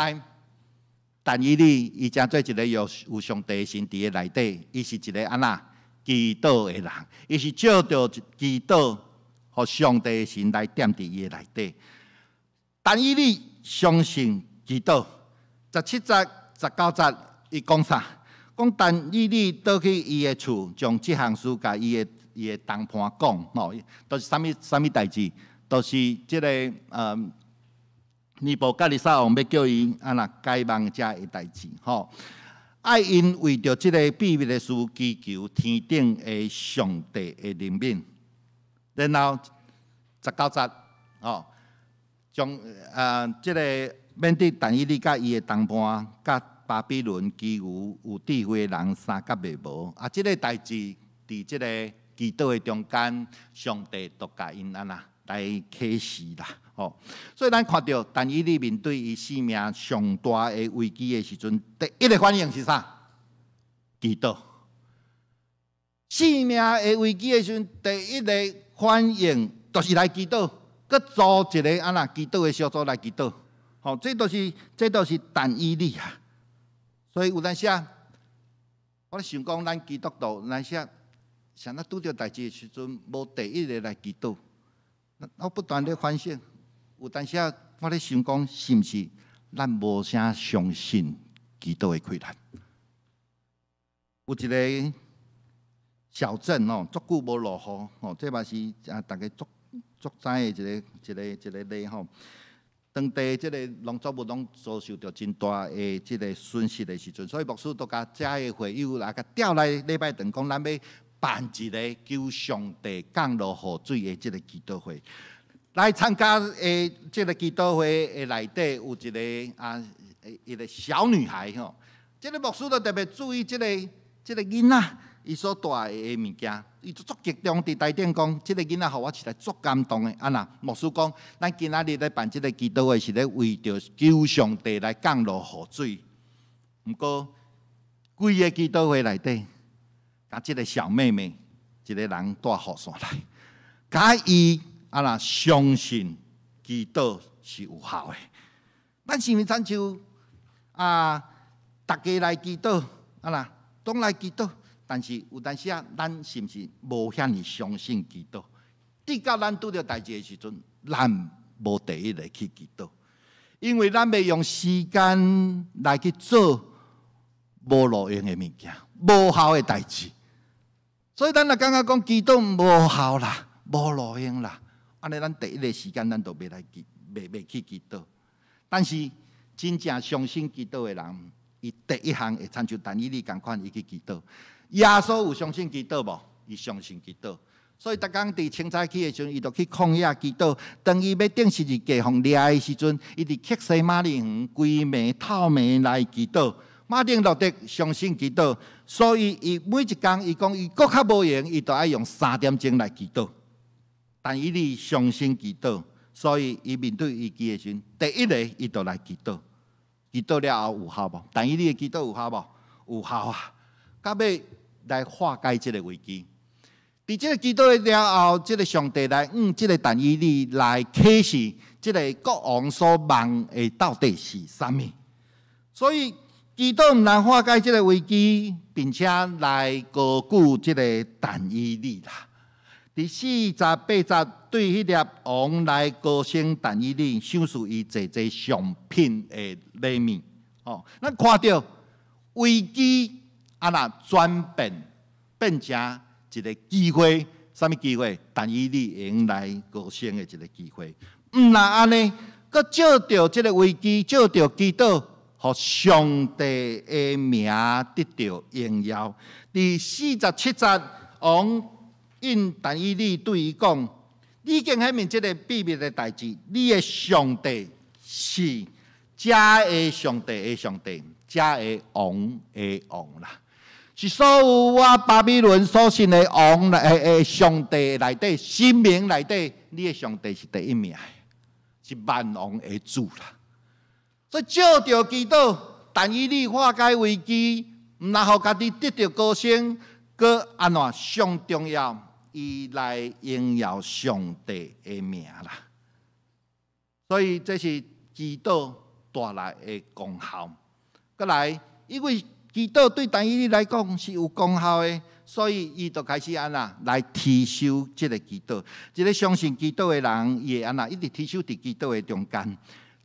但以理伊成做一个有有上帝的神佇伊內底，伊是一个按怎祈禱的人，伊是藉著祈禱，予上帝的神來踮佇伊的內底。但以理相信祈禱，17節、19節，伊講啥？講但以理倒去伊的厝，將這項事共伊的伊的同伴講，吼，都是啥物啥物代誌？都是這个尼布甲尼撒王欲叫伊按怎解夢遮的代誌，吼。愛𪜶為著這个秘密的事祈求天頂的上帝的憐憫。然後19節，吼，將這个免得但以理佮伊的同伴佮巴比倫其餘有智慧的人相佮袂無。啊，這个代誌佇這个祈禱的中間，上帝都共𪜶按怎來啟示啦，吼。所以咱看著，但以理面對伊生命上大的危機的時陣，第一个反應是啥？祈禱。生命的危機的時陣，第一个反應就是來祈禱，閣組一个按怎祈禱的小組來祈禱。吼，這都是這都是但以理啊。所以有當時啊，我咧想講，咱基督徒有當時啊，啥物拄著代誌的時陣，無第一个來祈禱。我不斷咧反省，有當時啊，我咧想講，是毋是咱無啥相信祈禱的氣力？有一个小鎮哦，足久無落雨吼，這嘛是啊，逐家足足知的一个一个一个例吼。當地這个農作物攏遭受著真大的這个損失的時陣，所以牧師都共遮的會友來共調來禮拜堂，講咱欲辦一个求上帝降落雨水的這个祈禱會。來參加的這个祈禱會的內底有一个啊一个小女孩吼，這个牧師就特別注意這个這个囡仔伊所帶的物件，伊就足激動佇台頂講，這个囡仔予我實在足感動的。按怎，牧師講，咱今仔日咧辦這个祈禱會，是咧為著求上帝來降落雨水。毋過，規个祈禱會內底，共這个小妹妹一个人帶雨傘來，共伊按怎相信祈禱是有效的。咱是毋是親像啊？逐家來祈禱，按怎，攏來祈禱。但是有當時啊，咱是毋是無遐爾相信祈禱？直到咱拄著代誌的時陣，咱無第一個去祈禱，因為咱欲用時間來去做無路用的物件、無效的代誌。所以咱若感覺講祈禱無效啦、無路用啦，按呢咱第一个時間咱就袂來祈、袂袂去祈禱。但是真正相信祈禱的人，伊第一項會親像但以理仝款，伊去祈禱。耶穌有相信祈禱無？伊相信祈禱。所以逐工佇清早起的時陣，伊就去曠野祈禱。當伊欲釘十字架予掠的時陣，伊佇客西馬尼園規暝透暝來祈禱。馬丁路德相信祈禱，所以伊每一工伊講伊閣較無閒，伊就愛用3點鐘來祈禱。但以理相信祈禱，所以伊面對危機的時陣，第一个伊就來祈禱。祈禱了後有效無？但以理的祈禱有效無？有效啊！到尾來化解這个危機。佇這个祈禱了後，這个上帝來向這个但以理來啟示，這个國王所夢的到底是啥物。所以祈禱毋但化解這个危機，並且來高舉這个但以理啦。佇48節對彼粒王來高升但以理，賞賜伊濟濟上品的禮物。哦，咱看著危機啊若轉變變成一个機會，啥物機會？但以理會用來高升的一个機會。毋但按呢，閣藉著這个危機，藉著祈禱，予上帝的名得著榮耀。佇47節，王應但以理對伊講：你已經顯明這个秘密的代誌，你的上帝是這个上帝的上帝，這个王的王啦，是所有我巴比倫所信的王的上帝內底，神明內底，你的上帝是第一名，是萬王的主啦。所以藉著祈禱，但以理化解危機，毋但予家己得著高升，閣按怎上重要，伊來榮耀上帝的名啦。所以這是祈禱帶來的功效。閣來，因為祈禱對但以理來講是有功效的，所以伊就開始按怎來持守這个祈禱。一个相信祈禱的人，伊會按怎一直持守佇祈禱的中間。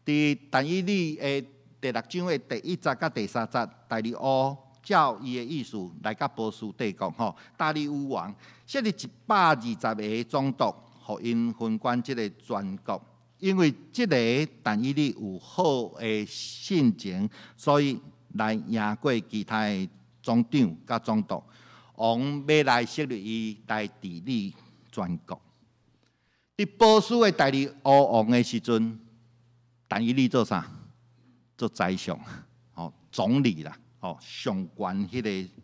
佇但以理的第六章的第1節佮第3節，大利烏照伊的意思來佮波斯帝國吼，大利烏王設立120个總督，予𪜶分管這个全國。因為這个但以理有好的性情，所以來贏過其他的總長佮總督。王欲來設立伊來治理全國。佇波斯的大利烏王的時陣，但以理做啥？做宰相，吼，總理啦，吼，上懸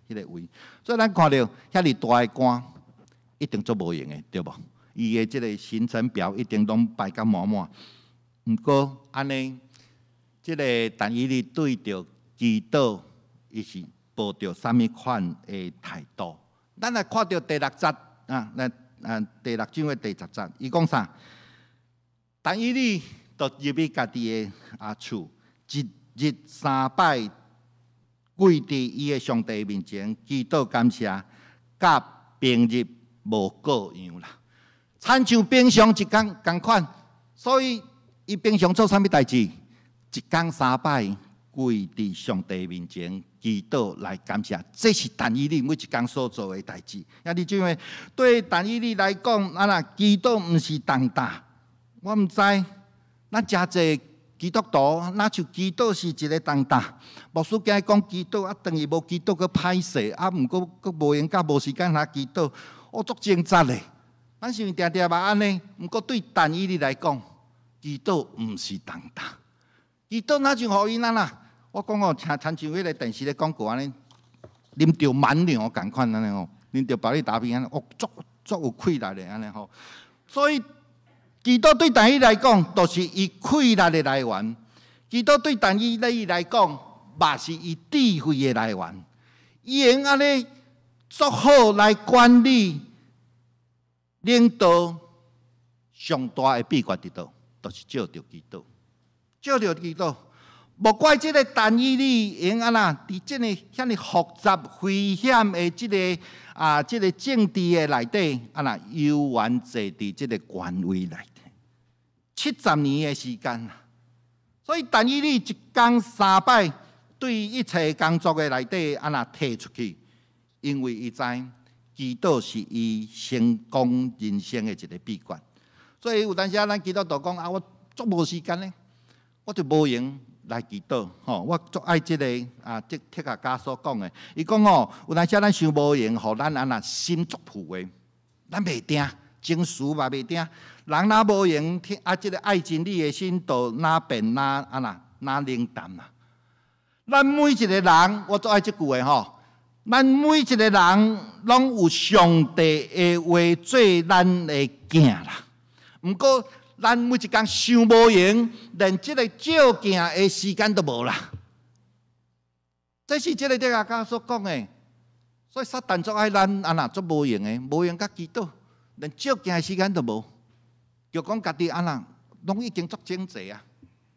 彼个位。所以咱看著遐爾大的官，一定足無閒的，對無？伊的這个行程表一定攏排甲滿滿。毋過按呢，這个但以理對著祈禱，伊是抱著啥物款的態度？咱來看著第六節啊，來啊第六章的第10節，伊講啥？但以理就入去家己的厝，一日三擺跪佇伊的上帝面前祈禱感謝，佮平日無各樣啦。親像平常一工仝款，所以伊平常做啥物代誌？一工三擺跪佇上帝面前祈禱來感謝，這是但以理每一工所做的代誌。兄弟姊妹，對但以理來講，啊若祈禱毋是重擔，我毋知咱誠濟基督徒，若像祈禱是一个重擔。牧師今日講祈禱，啊，轉去無祈禱閣歹勢，啊，毋過閣無閒佮無時間來祈禱，我足掙扎的。咱是毋是定定嘛按呢？毋過對但以理來講，祈禱毋是重擔。祈禱若像予伊咱啦，我講哦，親像彼个電視咧廣告按呢，啉著蠻牛仝款按呢吼，啉著保力達片按呢，哦，足足有氣力的按呢吼。所以祈禱對但以理來講，就是伊氣力的來源。祈禱對但以理來講，嘛是伊智慧的來源。伊會用按呢足好來管理、領導上大的秘訣佇佗，就是藉著祈禱，藉著祈禱。無怪這个但以理會用按怎佇這个遐爾複雜危險的這个政治的內底，按怎猶原坐佇這个權位內底，70年的時間。所以但以理一工三擺對一切工作的內底按怎提出去，因為伊知祈禱是伊成功人生的一个秘訣。所以有當時啊，咱基督徒講啊，我足無時間咧，我就無閒。來祈禱，吼！我足愛這個啊，這哲學家所講的，伊講吼，有當時咱傷無閒，予咱按怎心足浮的，咱袂定，情緒嘛袂定。人若無閒，啊，這個愛真理的心，就若變若按怎若冷淡啦。咱每一個人，我足愛這句話吼，咱每一個人攏有上帝的話做咱的鏡啦。毋過，咱每一工傷無閒，連這個照鏡的時間都無啦。這是這個哲學家所講的，所以撒旦足愛咱按怎足無閒的，無閒佮祈禱，連照鏡的時間都無。就講家己按怎，攏已經足整齊啊，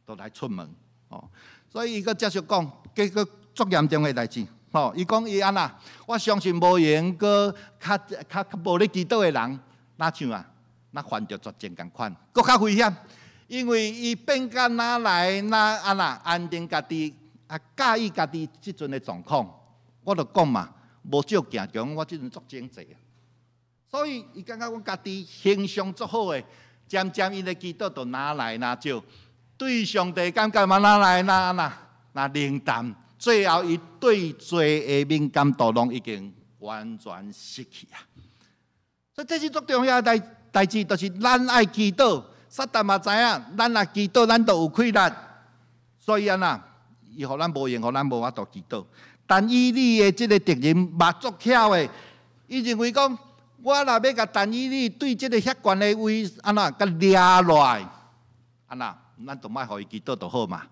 都來出門哦。所以伊閣繼續講，結果足嚴重的代誌。吼，伊講伊按怎，我相信無閒閣較較較無咧祈禱的人，若像啊？若犯著絕症仝款，閣較危險，因為伊變甲若來若按怎安定家己，啊，佮意家己這陣的狀況，我就講嘛，無照鏡講，我這陣足整齊啊。所以伊感覺講家己形象足好的，漸漸伊的祈禱就若來若少，對上帝感覺嘛若來若按怎若冷淡，最後伊對罪的敏感度攏已經完全失去啊。所以這是足重要的代誌，就是咱愛祈禱，撒旦嘛知影，咱若祈禱，咱就有氣力。所以按怎，伊予咱無閒，予咱無法度祈禱。但以理的這個敵人嘛足巧的，伊認為講，我若欲共但以理對這個遐懸的位按怎，共掠落來，按怎，咱就莫予伊祈禱就好嘛。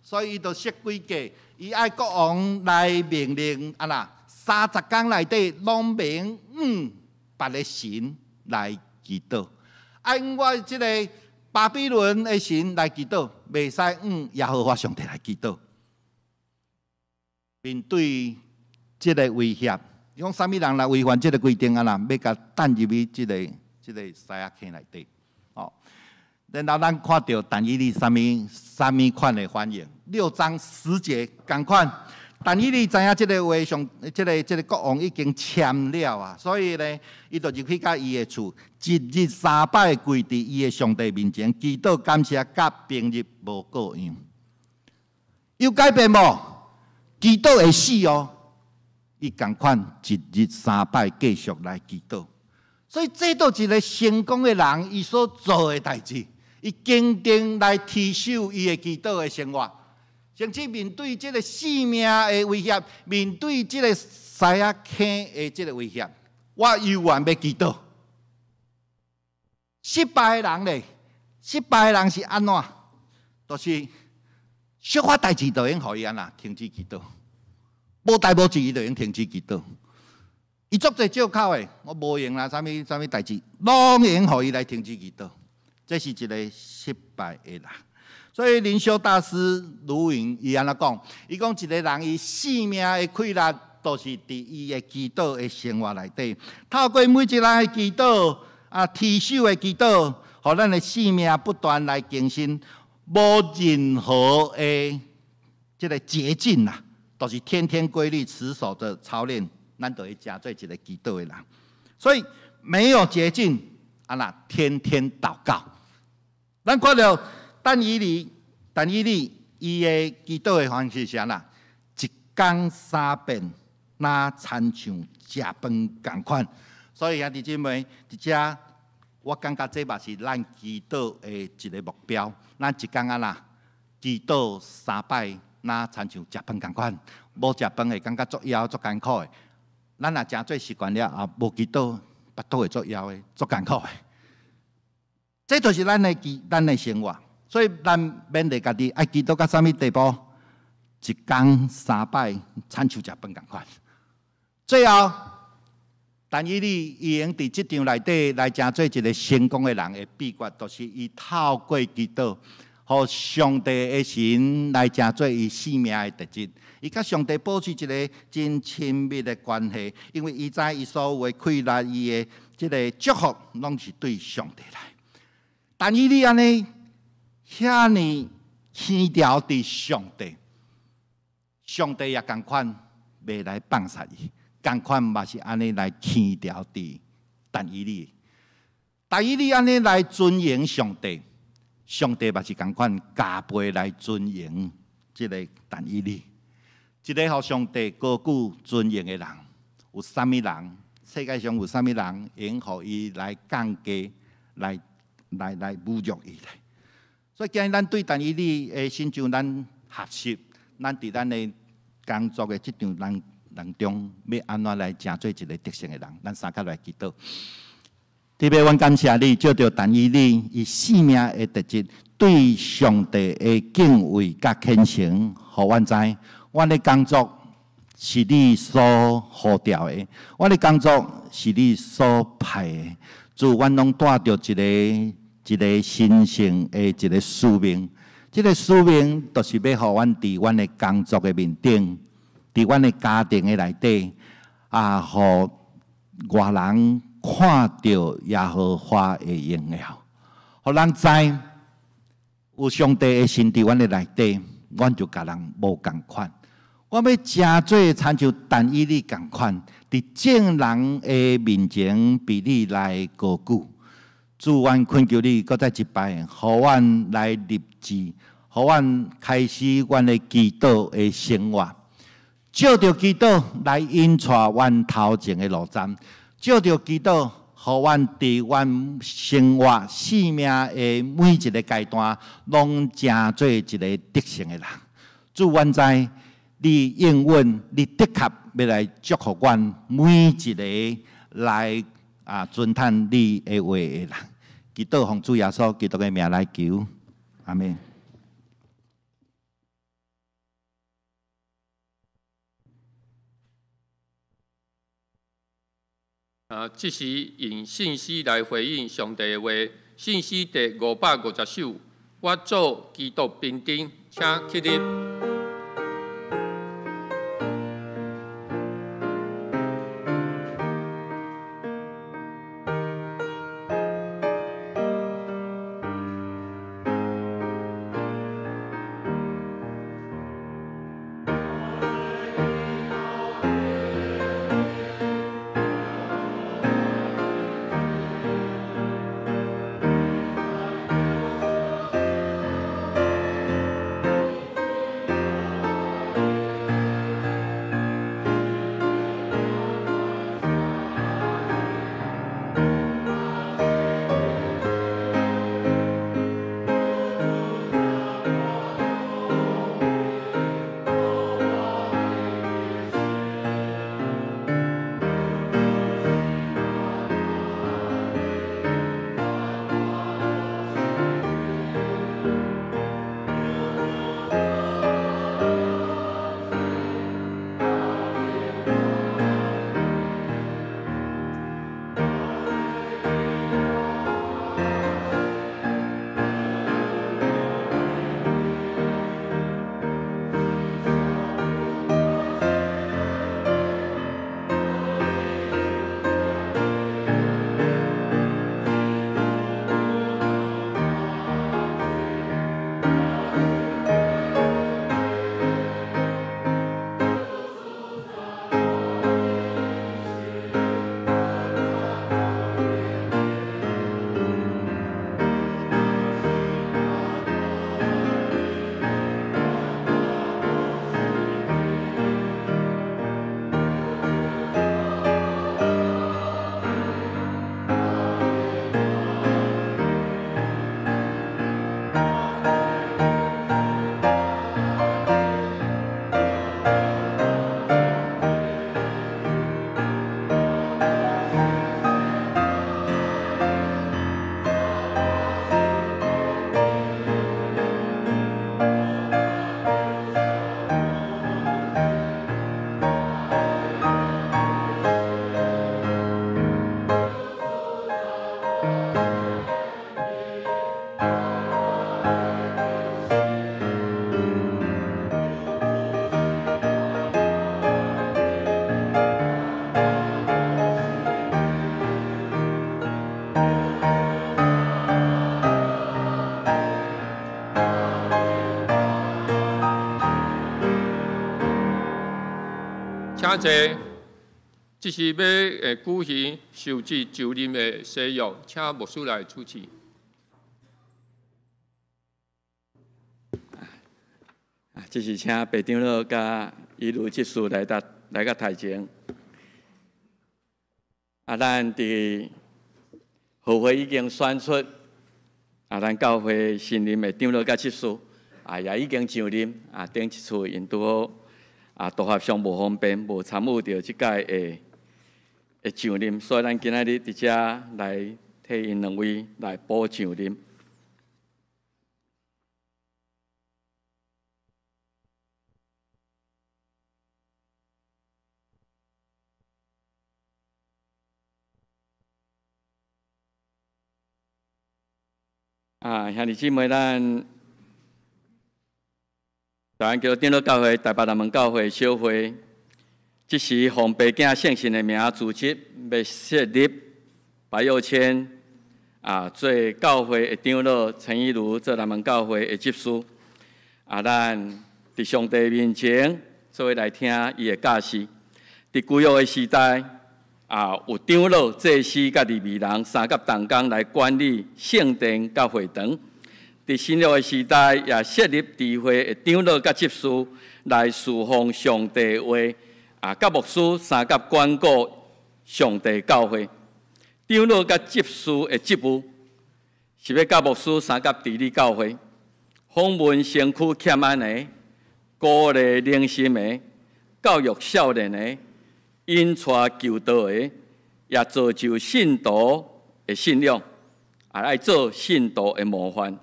所以伊就設詭計，伊愛國王來命令按怎，30工內底攏免向別个神來祈禱，愛我這個巴比倫的神來祈禱，袂使向耶和華上帝來祈禱。面對這個威脅，伊講啥物人來違反這個規定啊？啦，欲共擲入去這個獅仔坑內底。哦，然後咱看著但以理啥物啥物款的反應？6章10節仝款。但以理知影這個話上，這個國王已經簽了啊，所以呢，伊就入去佮伊的厝，一日三擺跪佇伊的上帝面前，祈禱感謝，佮平日無各樣。有改變無？祈禱會死哦，伊仝款一日三擺繼續來祈禱。所以這都一個成功的人，伊所做的代誌，伊堅定來持守伊的祈禱的生活。甚至面對這個性命的威脅，面對這個獅仔坑的這個威脅，我猶原欲祈禱。失敗的人咧，失敗的人是按怎？就是小可代誌就會予伊按怎停止祈禱，無代無誌伊就會停止祈禱。伊足濟借口的，我無閒啦，啥物啥物代誌，攏會予伊來停止祈禱。這是一個失敗的人。所以靈修大師盧雲伊按怎講？伊講一個人伊生命的氣力，都是佇伊的祈禱的生活內底。透過每一個人的祈禱，啊，持守的祈禱，予咱的生命不斷來更新，無任何的這個捷徑啦，都是天天規律持守的操練，咱就會成做一個祈禱的人。所以沒有捷徑，按怎天天禱告。咱看著但以理，但以理，伊的祈禱的方式是按怎？一工三遍，若親像食飯仝款。所以兄弟姊妹，佇遮我感覺這嘛是咱祈禱的一個目標。咱一工按怎祈禱三擺，若親像食飯仝款。無食飯會感覺足枵、足艱苦的。咱若誠做習慣了啊，無祈禱，腹肚會足枵的、足艱苦的。這就是咱的祈、咱的生活。所以咱勉勵家己愛祈禱到啥物地步？一工三擺，親像食飯仝款。最後，但以理伊會佇這場內底來成做一個成功的人的秘訣，就是伊透過祈禱，予上帝的神來成做伊生命的特質。伊佮上帝保持一個真親密的關係，因為伊知伊所有的氣力，伊的這個祝福，攏是對上帝來。但以理按呢遐爾牽牢佇上帝，上帝也仝款袂來放殺伊，仝款嘛是按呢來牽牢佇但以理。但以理按呢來尊榮上帝，上帝嘛是仝款加倍來尊榮。這个但以理，一个予上帝高舉尊榮的人，有啥物人？世界上有啥物人會予伊來降低、來侮辱伊咧？所以今日咱對但以理的成就，咱學習，咱佇咱的工作的職場咱當中，欲按怎來成做一个得勝的人？咱三甲來祈禱。特別阮感謝你，借著但以理伊生命的特質，對上帝的敬畏佮虔誠，予阮知，阮的工作是你所呼召的，阮的工作是你所派的。主，阮攏帶著一个一个神聖的一个使命，這个使命就是欲予阮佇阮的工作的面頂，佇阮的家庭的內底，啊，予外人看著耶和華的榮耀，予人知有上帝的神佇阮的內底，阮就共人無仝款。我欲成做親像但以理仝款，佇眾人的面前被你來高舉。主，阮懇求你，閣再一擺，予阮來立志，予阮開始阮的祈禱的生活，藉著祈禱來引帶阮頭前的路站，藉著祈禱，予阮佇阮生活生命的每一个階段，攏成做一个得勝的人。主，阮知你應允，你的確欲來祝福阮每一个來遵趁你的話的人。祈禱奉主耶穌基督的名來求，阿們。這是用信詩來回應上帝的話。信詩第550首，我做基督兵丁，請起立。請坐，這是欲舉行受洗就任的誓約，請牧師來主持。這是請白長老佮一路執事來到來到台前。啊，咱佇後會已經選出，啊，咱教會新任的長老佮執事，啊，也已經上任。啊，頂一次𪜶拄好啊，導合上無方便，無參與著這屆的的上任，所以咱今仔日佇遮來替𪜶兩位來補上任。啊，兄弟姊妹，咱台灣基督長老教會台北南門教會小會，這時奉爸囝聖神的名組織，欲設立白幼謙啊做教會的長老，陳以如做南門教會的執事。啊，咱佇上帝面前做伙來聽伊的教示。佇舊約的時代，啊，有長老、祭司佮利未人三甲同工來管理聖殿佮會堂。佇新約的時代，也設立智慧的長老佮執事來侍奉上帝話，啊，佮牧師三甲管顧上帝教會。長老佮執事的職務是欲佮牧師三甲治理教會，訪問身軀欠安的，鼓勵靈心的，教育少年的。引帶求道的，也造就信徒的信仰，也愛做信徒的模範。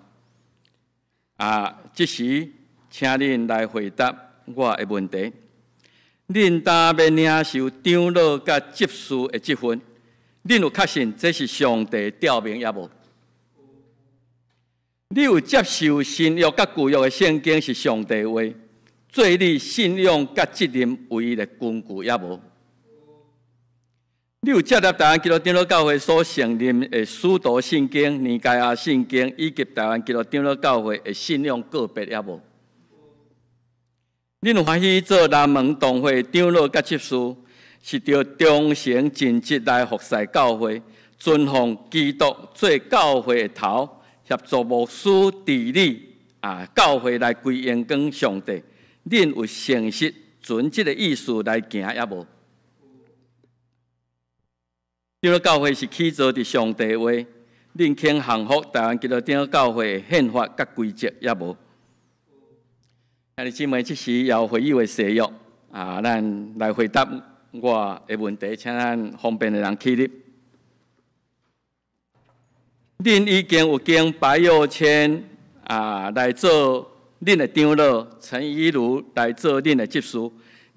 啊，這時請恁來回答我的問題：恁當欲領受長老佮執事的職分，恁有確信這是上帝調命抑無？你有接受新約佮舊約的聖經是上帝話，做你信仰佮責任唯一的根據抑無？你有接納台灣基督長老教會所承認的使徒信經、尼該亞信經，以及台灣基督長老教會的信仰告別抑無？恁有歡喜做南門同會長老佮執事，是著忠誠盡職來服侍教會，尊奉基督做教會的頭，協助牧師治理啊教會來歸榮光上帝。恁有誠實循這个意思來行抑無？長老教會是起造佇上帝話，恁肯降服台灣基督長老教會的憲法佮規則抑無？兄弟姊妹，這時有會議的誓約啊，咱來回答我的問題，請咱方便的人起立。恁已經有經白幼謙啊來做恁的長老，陳以如來做恁的執事，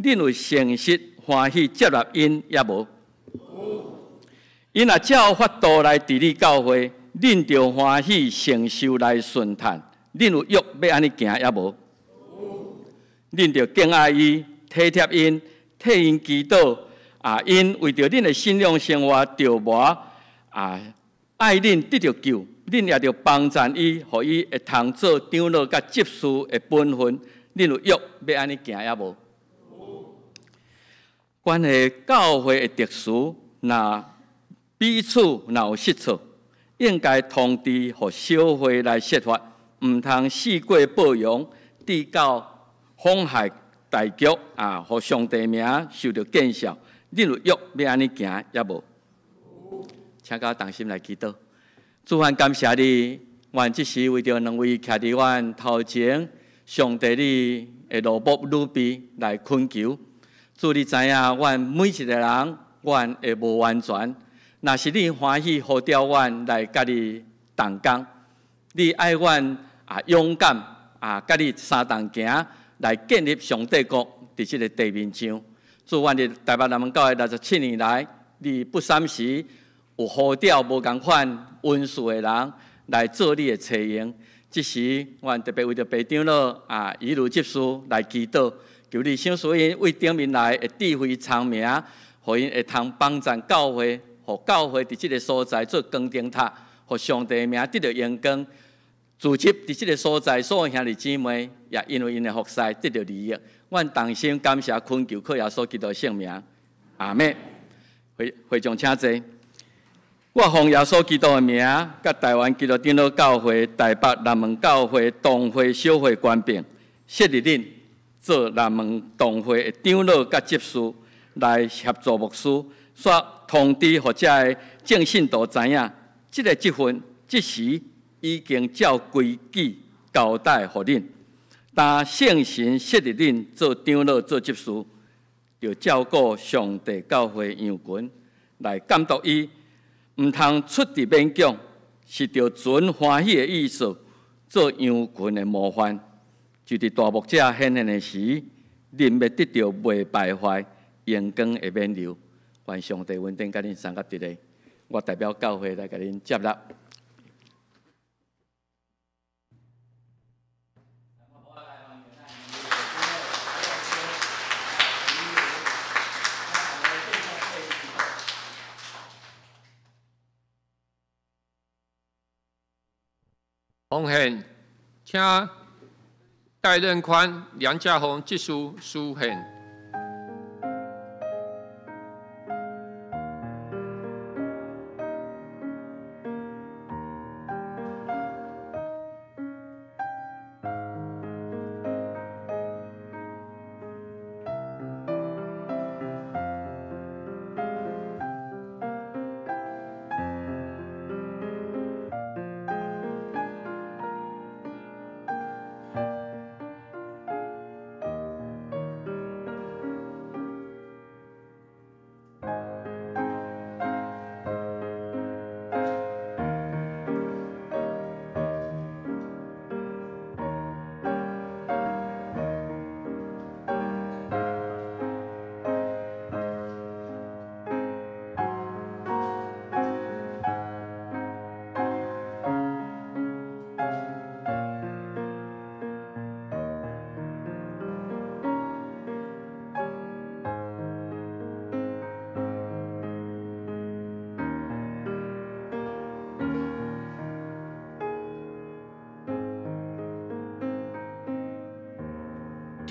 恁有誠實歡喜接納𪜶抑無？𪜶若照法度來治理教會，恁著歡喜承受來順從。恁有約欲按呢行抑無？恁著敬愛伊、體貼𪜶、替𪜶祈禱。啊，𪜶為著恁的信仰生活著磨啊，愛恁得著救，恁也著幫贊伊，予伊會通做長老佮執事的本分。恁有約欲按呢行抑無？關係教會的特殊，若彼此若有失錯，應該通知予小會來釋法，毋通四過報揚，致到妨害大局啊，予上帝名受著見笑。恁有約欲按呢行抑無？請佮我同心來祈禱。主，阮感謝你，阮這時為著兩位徛佇阮頭前，上帝你的奴僕女婢來懇求。主，你知影阮每一個人，阮的無完全。若是你歡喜呼召阮來佮你同工，你愛阮啊勇敢啊，佮你相同行來建立上帝國佇這个地面上。主，阮佇台北南門教會67年來，你不三時有呼召無仝款恩賜的人來做你的差用。這時，阮特別為著白長老啊，以如執事來祈禱，求你賞賜𪜶為頂面來的智慧聰明，予𪜶會通幫贊教會。予教會佇這个所在做光燈塔，予上帝的名得著榮光。組織佇這个所在所有兄弟姊妹，也因為𪜶的服侍得著利益。阮同心感謝懇求，靠耶穌基督聖名，阿們。會會長請坐。我奉耶穌基督的名，佮台灣基督長老教會台北南門教會同會小會官兵，設立恁做南門堂會的長老佮執事來協助牧師，煞通知予遮个眾信徒知影，這个職分這時已經照規矩交代予恁。但聖神設立恁做長老、做執事，著照顧上帝教會羊群，來監督伊，毋通出佇勉強，是著存歡喜的意思，做羊群的模範。就佇大牧者顯現的時，恁欲得著袂敗壞、榮光的冕旒。願上帝恩典佮恁相佮佇咧，我代表教會來共恁接納。奉獻，請戴任寬、梁家宏執事司獻。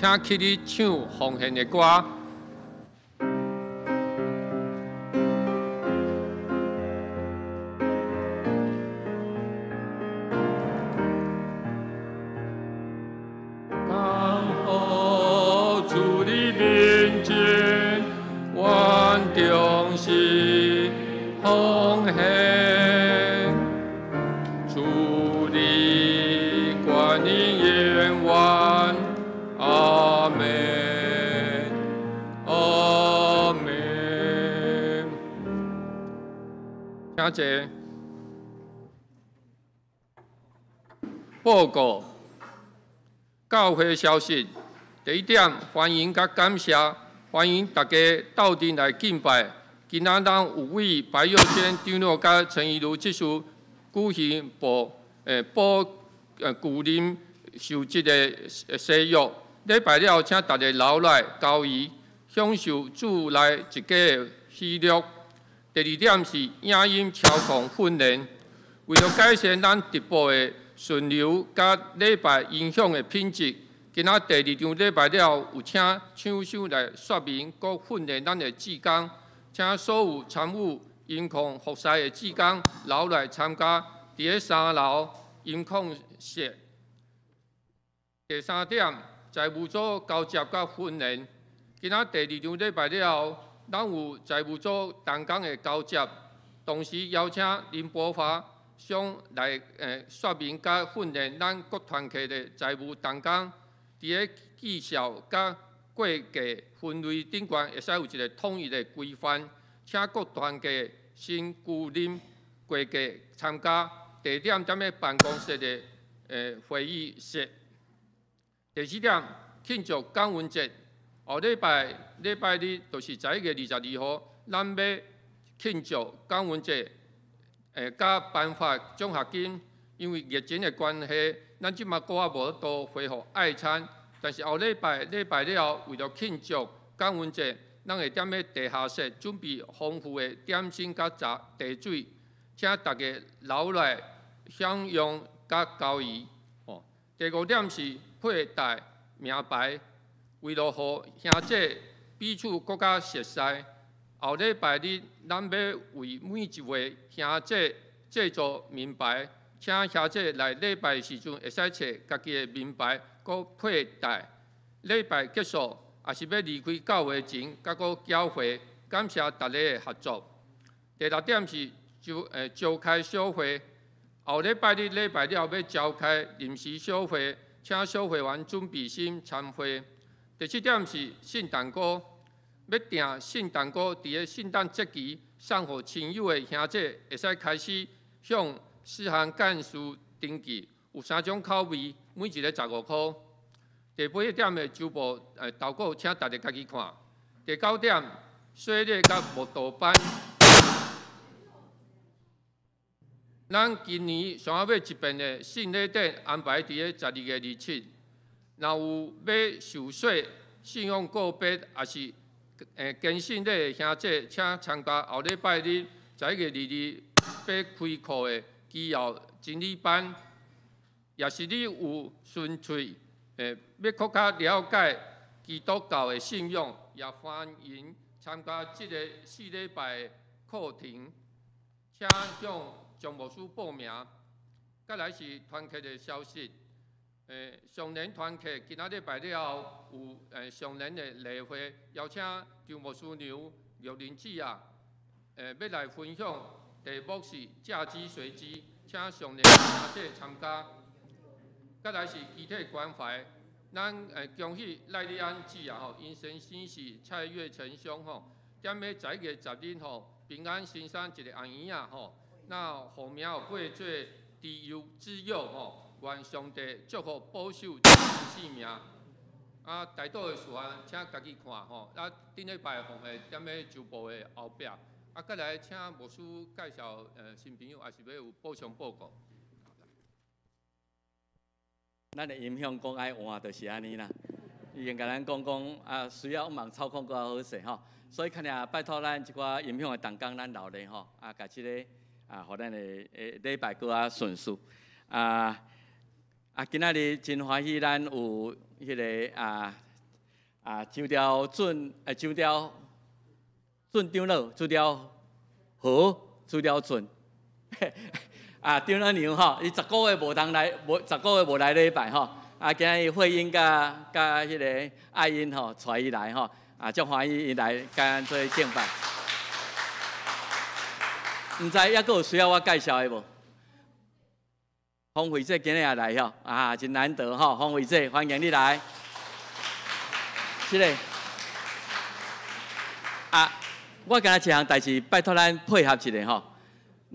請起立唱奉獻的歌。當主的面前，萬眾是奉獻，主的觀音願望。阿門，阿門。請坐。報告教會消息。第一點，歡迎佮感謝，歡迎大家鬥陣來敬拜。今仔咱有為白幼萱長老佮陳怡如執事舉行報舊任受職的誓約。禮拜了，請大家留來交誼，享受主內一家的喜樂。第二點是影音操控訓練，為著改善咱直播的順流佮禮拜音響的品質，今仔第二場禮拜了，有請廠商來說明閣訓練咱的志工，請所有參與音控服侍的志工留來參加，佇咧三樓音控室。第三點，財務組交接佮訓練。今仔第二場禮拜了後，咱有財務組同工的交接，同時邀請林柏華上來說明佮訓練咱各團契的財務同工，佇咧績效佮會計分類頂懸會使有一個統一的規範，請各團契新舊任會計參加，地點踮咧辦公室的會議室。第四點，慶祝感恩節。後禮拜禮拜日就是11月22號，咱欲慶祝感恩節，佮頒發獎學金。因為疫情的關係，咱這馬閣猶無法度恢復愛餐。但是後禮拜禮拜了後，為著慶祝感恩節，咱會踮咧地下室準備豐富的點心佮茶茶水，請大家留來享用佮交誼。哦，第五點是佩戴名牌，為了予兄弟彼此閣較熟似，後禮拜日咱欲為每一位兄弟製作名牌，請兄弟來禮拜時陣會使揣家己的名牌，閣佩戴。礼拜结束，也是欲离开教会前，阁阁缴费，感谢大家的合作。第六点是召开小会，后礼拜日礼拜了欲召开临时小会，请小会员准备心参会。第七点是圣诞歌，欲订圣诞歌，伫个圣诞节期送予亲友的兄弟，会使开始向四项干事登记，有三种口味，每一个15箍。第八点的周报投稿，请大家家己看。第九点，洗礼佮慕道班。咱今年上仔尾一遍的圣礼典安排伫咧12月27。若有欲受洗、信仰告别，抑是坚信礼的兄弟，请参加后礼拜日11月22欲开课的基要真理班。也是你有纯粹欲阁较了解基督教的信仰，也欢迎参加这个4礼拜的课程，请向张牧师报名。再来是团契的消息。上年团契今仔礼拜了后有上年的例会，邀请张牧师娘玉玲姊啊，欲来分享题目是嫁鸡随鸡，请上年兄弟参加。再来是肢体关怀，咱恭喜赖丽安姊啊吼，𪜶先生是蔡月成兄吼，踮咧11月10日吼，平安新山一个红婴仔吼，那号名有过做知幼之幼吼。愿上帝祝福保守这新生命。啊，代祷的事项，请家己看吼。啊，顶礼拜奉献踮咧周报的后壁。啊，再来请牧师介绍新朋友，抑是欲有补充报告。咱的音响讲爱换，就是按呢啦。伊经共咱讲讲啊，需要往操控阁较好势吼。所以，可能拜托咱一寡音响的同工，咱留咧吼，啊，共这个啊，予咱的礼拜阁较顺序啊。啊，今仔日真欢喜，咱有彼个周朝俊，周朝俊长老，周朝和，周朝俊，啊，长老娘吼，伊10个月无通来，无10个月无来礼拜吼。啊，今日慧英佮彼个爱英吼，带伊来吼，啊，足欢喜伊来佮咱做敬拜。毋知犹阁有需要我介绍的无？方慧姐今日也来吼，啊，真难得吼！方慧姐，欢迎你来。是嘞。啊，我今日一项代志，拜托咱配合一下吼。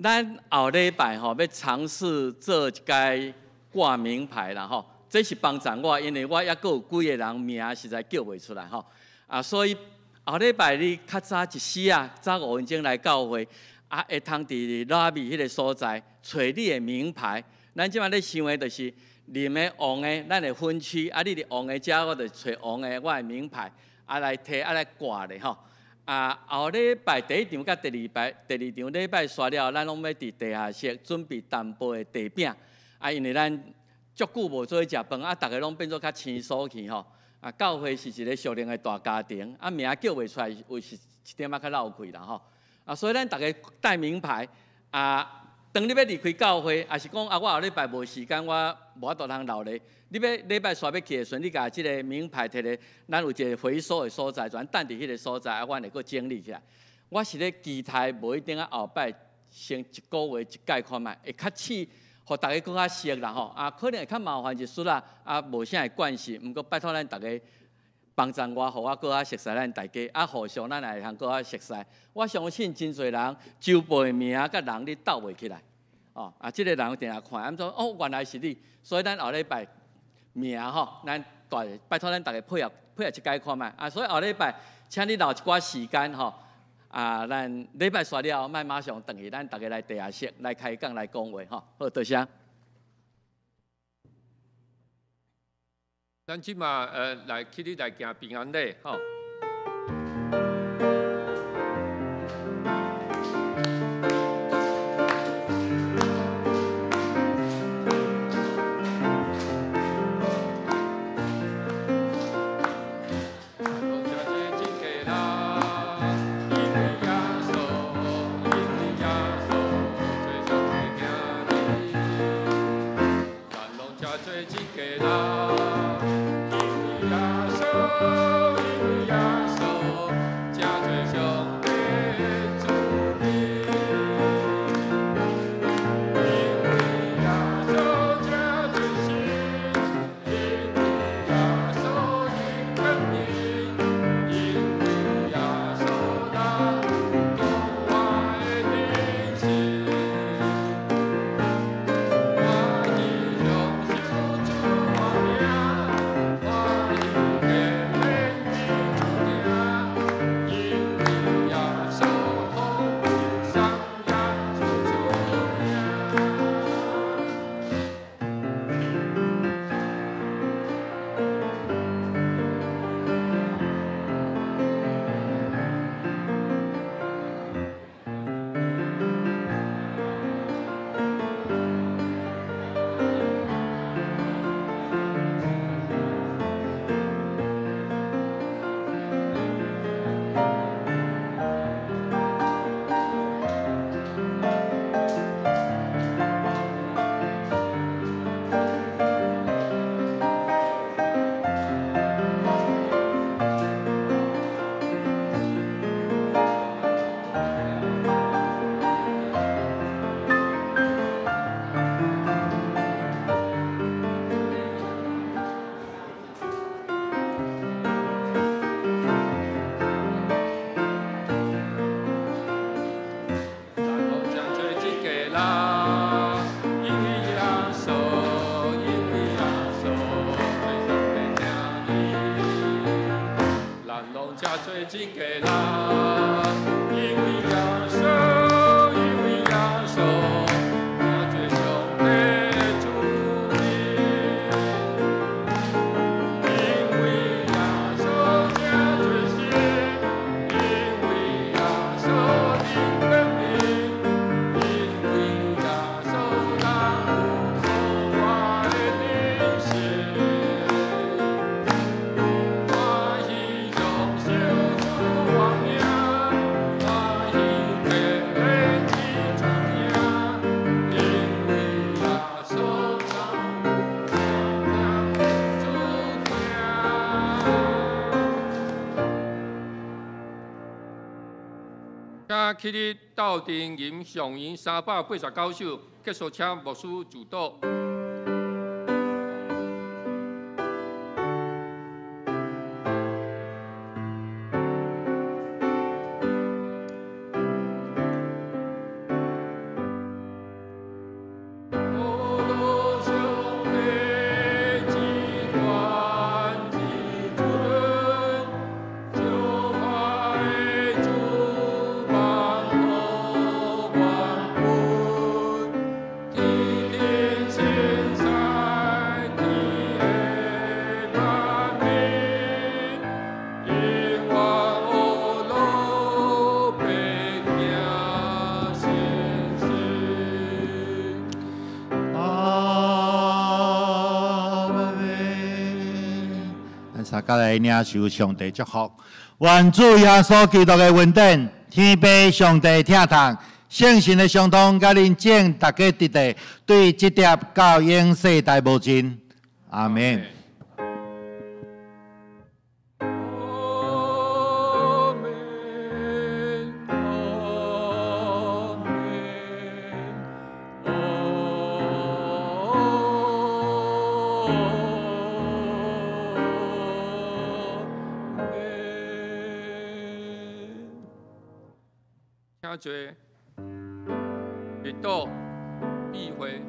咱后礼拜吼欲尝试做一届挂名牌啦吼，这是帮助我，因为我犹阁有几个人名实在叫袂出来吼。啊，所以后礼拜你较早一丝仔，早5分钟来教会，啊，会通伫 lobby 彼个所在揣你的名牌。咱这摆咧想的就是蓝的、黄的，咱会分区。啊，你伫黄的遮，我就揣黄的，我的名牌，啊来提，啊来挂咧吼。啊，后礼拜第一场佮第二摆，第二场礼拜煞了，咱拢欲伫地下室准备淡薄的茶饼。啊，因为咱足久无做伙食饭，啊，逐家拢变做较生疏去吼。啊，教会是一个属灵的大家庭，啊，名叫袂出来，有是一点仔较落气啦吼。啊，所以咱逐家带名牌啊。当你欲离开教会，抑是讲啊，我后礼拜无时间，我无法度通留咧。你欲礼拜煞欲去的时阵，你共这个名牌提咧，咱有一个回收的所在，全等伫彼个所在，啊，阮会阁整理起来。我是咧期待，无一定啊，后摆先一个月一届看觅，会较试，予逐家阁较熟啦吼。啊，可能会较麻烦一丝啦，啊，无啥的关系。毋过拜托咱逐家帮助我，予我阁较熟似咱大家，啊，互相咱也会通阁较熟似。我相信真济人周报的名佮人你斗袂起来，哦，啊，这个人定定看，按怎哦，原来是你，所以咱后礼拜名吼，咱大拜托咱逐家配合配合一届看觅，啊，所以后礼拜请你留一寡时间吼，啊，咱礼拜煞了后，莫马上转去，咱逐家来地下室来开讲来讲话吼，好，多谢。咱这马来起立来行平安礼吼。因為耶穌成做上帝的子民。因為耶穌成做神，因為耶穌的權能，因為耶穌咱有國外的人生。歡喜享受主王名，歡喜加冕的主聽，因為耶穌福音送耶穌出名。咱攏誠濟這個人，因為耶穌，因為耶穌，做上帝聽伊。咱攏誠濟這個人，因為耶穌，因為耶穌，成做上帝的子民。因為耶穌成做神，因為耶穌的權能，因為耶穌咱有可活的人生。歡喜享受主王名，歡喜加冕的主聽，因為耶穌咱有主聽。請起立鬥陣吟上吟389首，結束請牧師主導。阿羅上帝至尊至尊，救派主萬福萬福，天天先在地的萬民，永遠阿羅百姓信心。阿門。咱三家來領受上帝祝福，願主耶穌基督的恩典、天父上帝疼痛、聖神的相通，佮恁眾逐家直地對這疊到永世代無盡。阿門。阿門，阿門，阿門。請坐，立禱，閉會。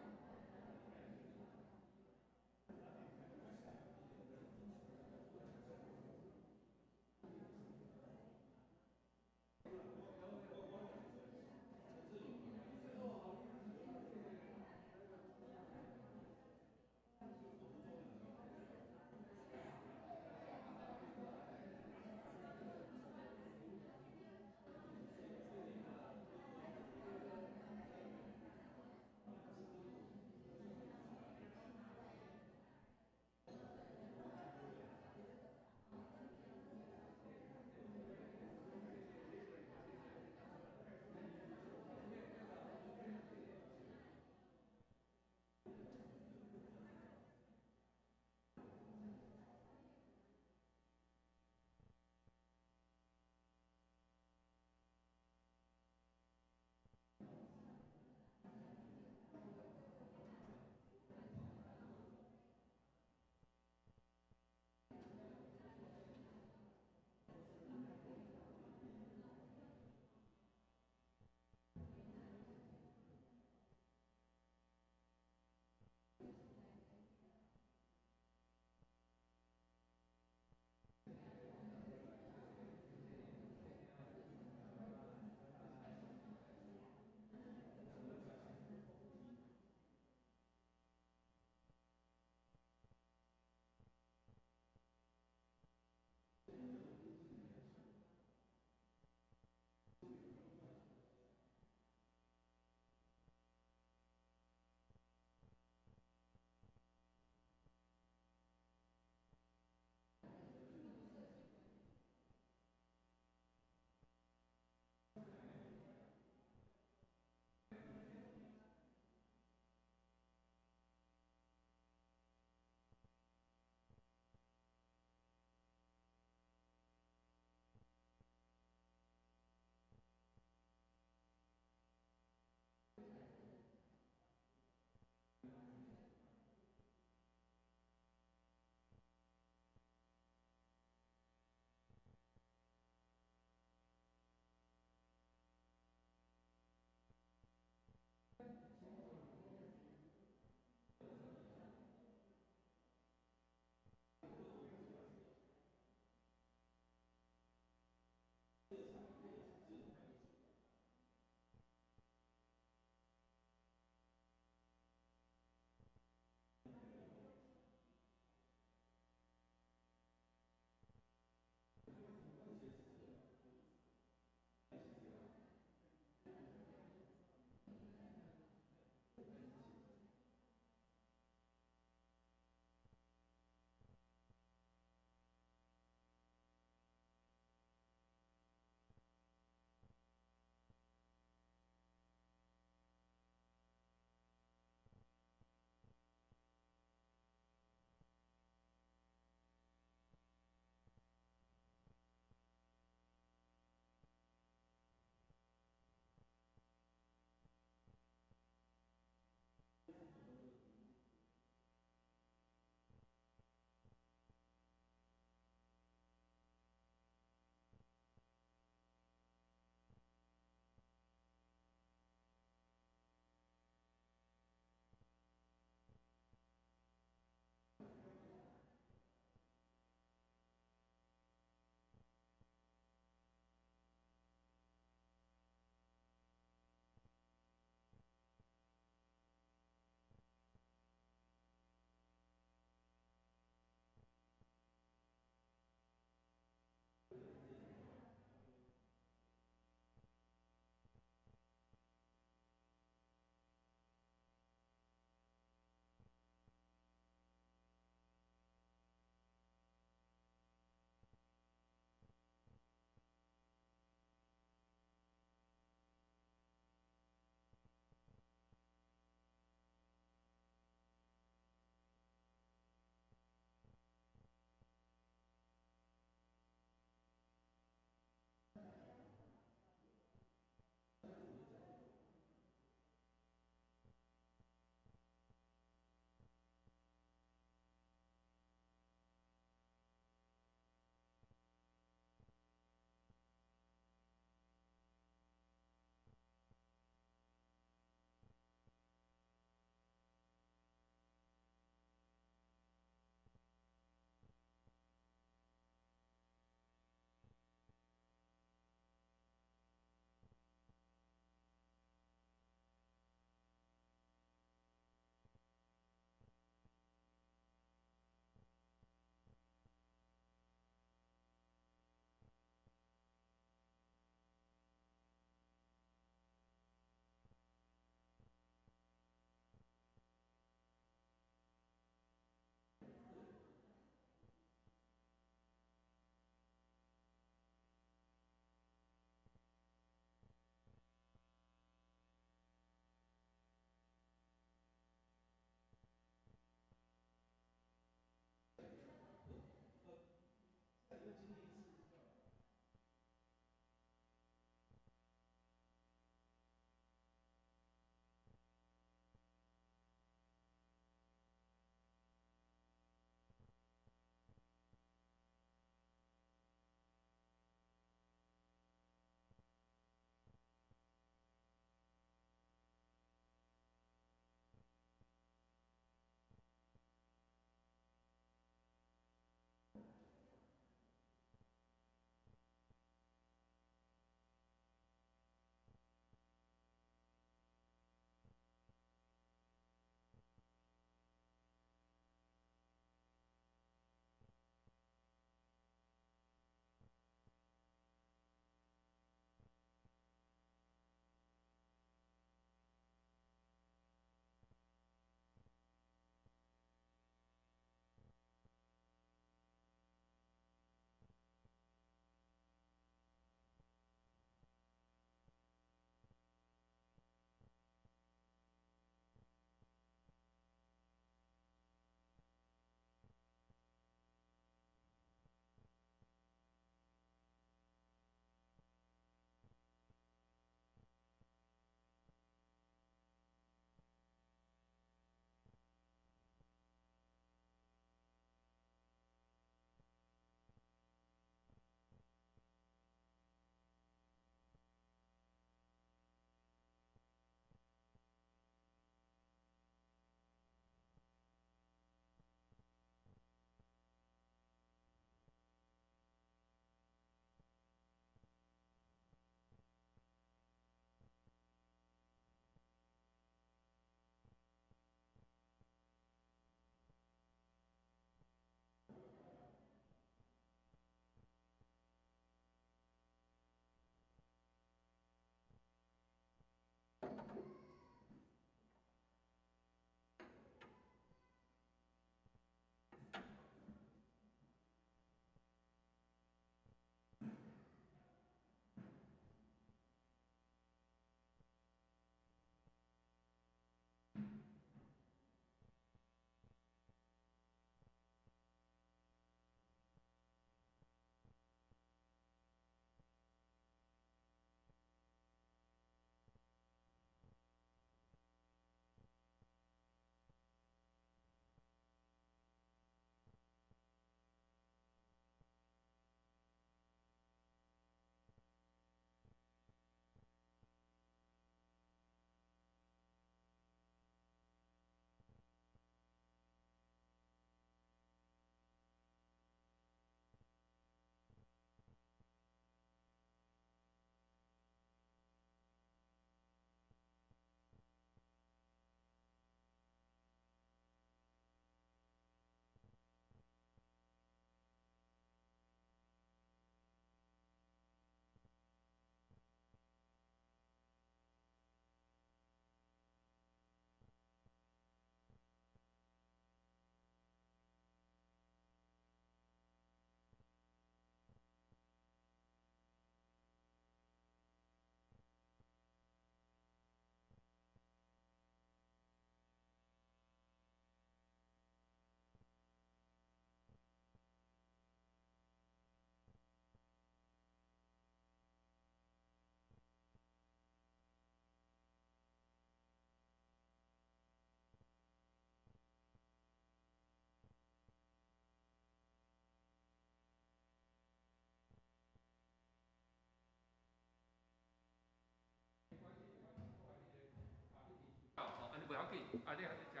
緊，啊，你喺遮，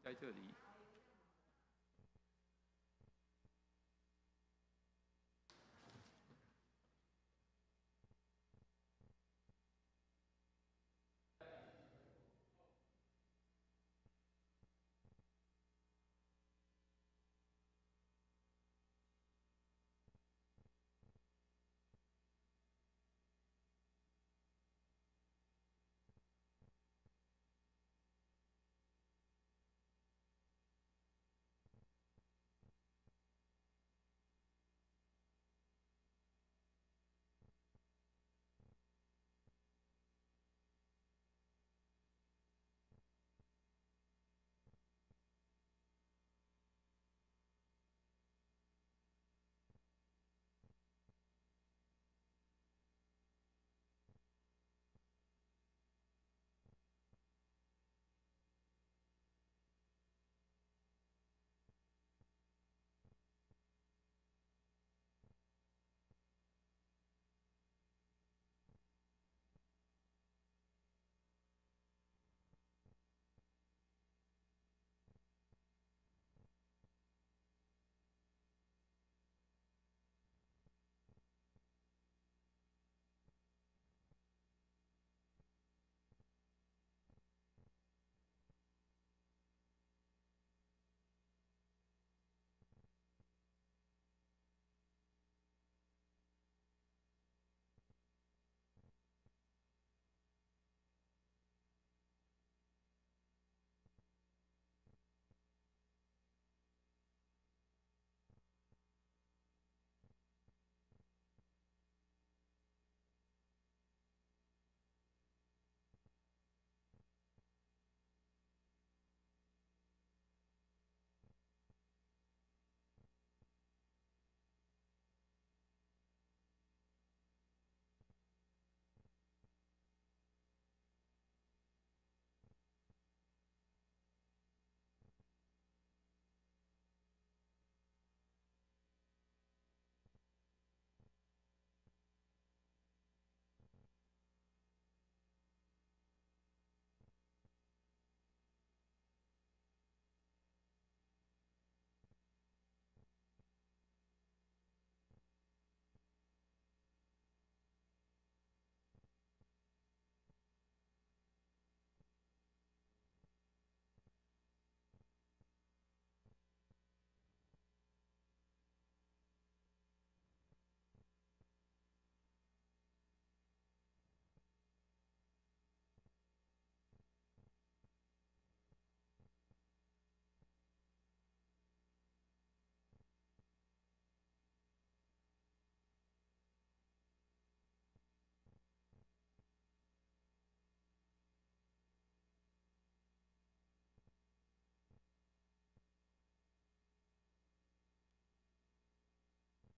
放在這裡。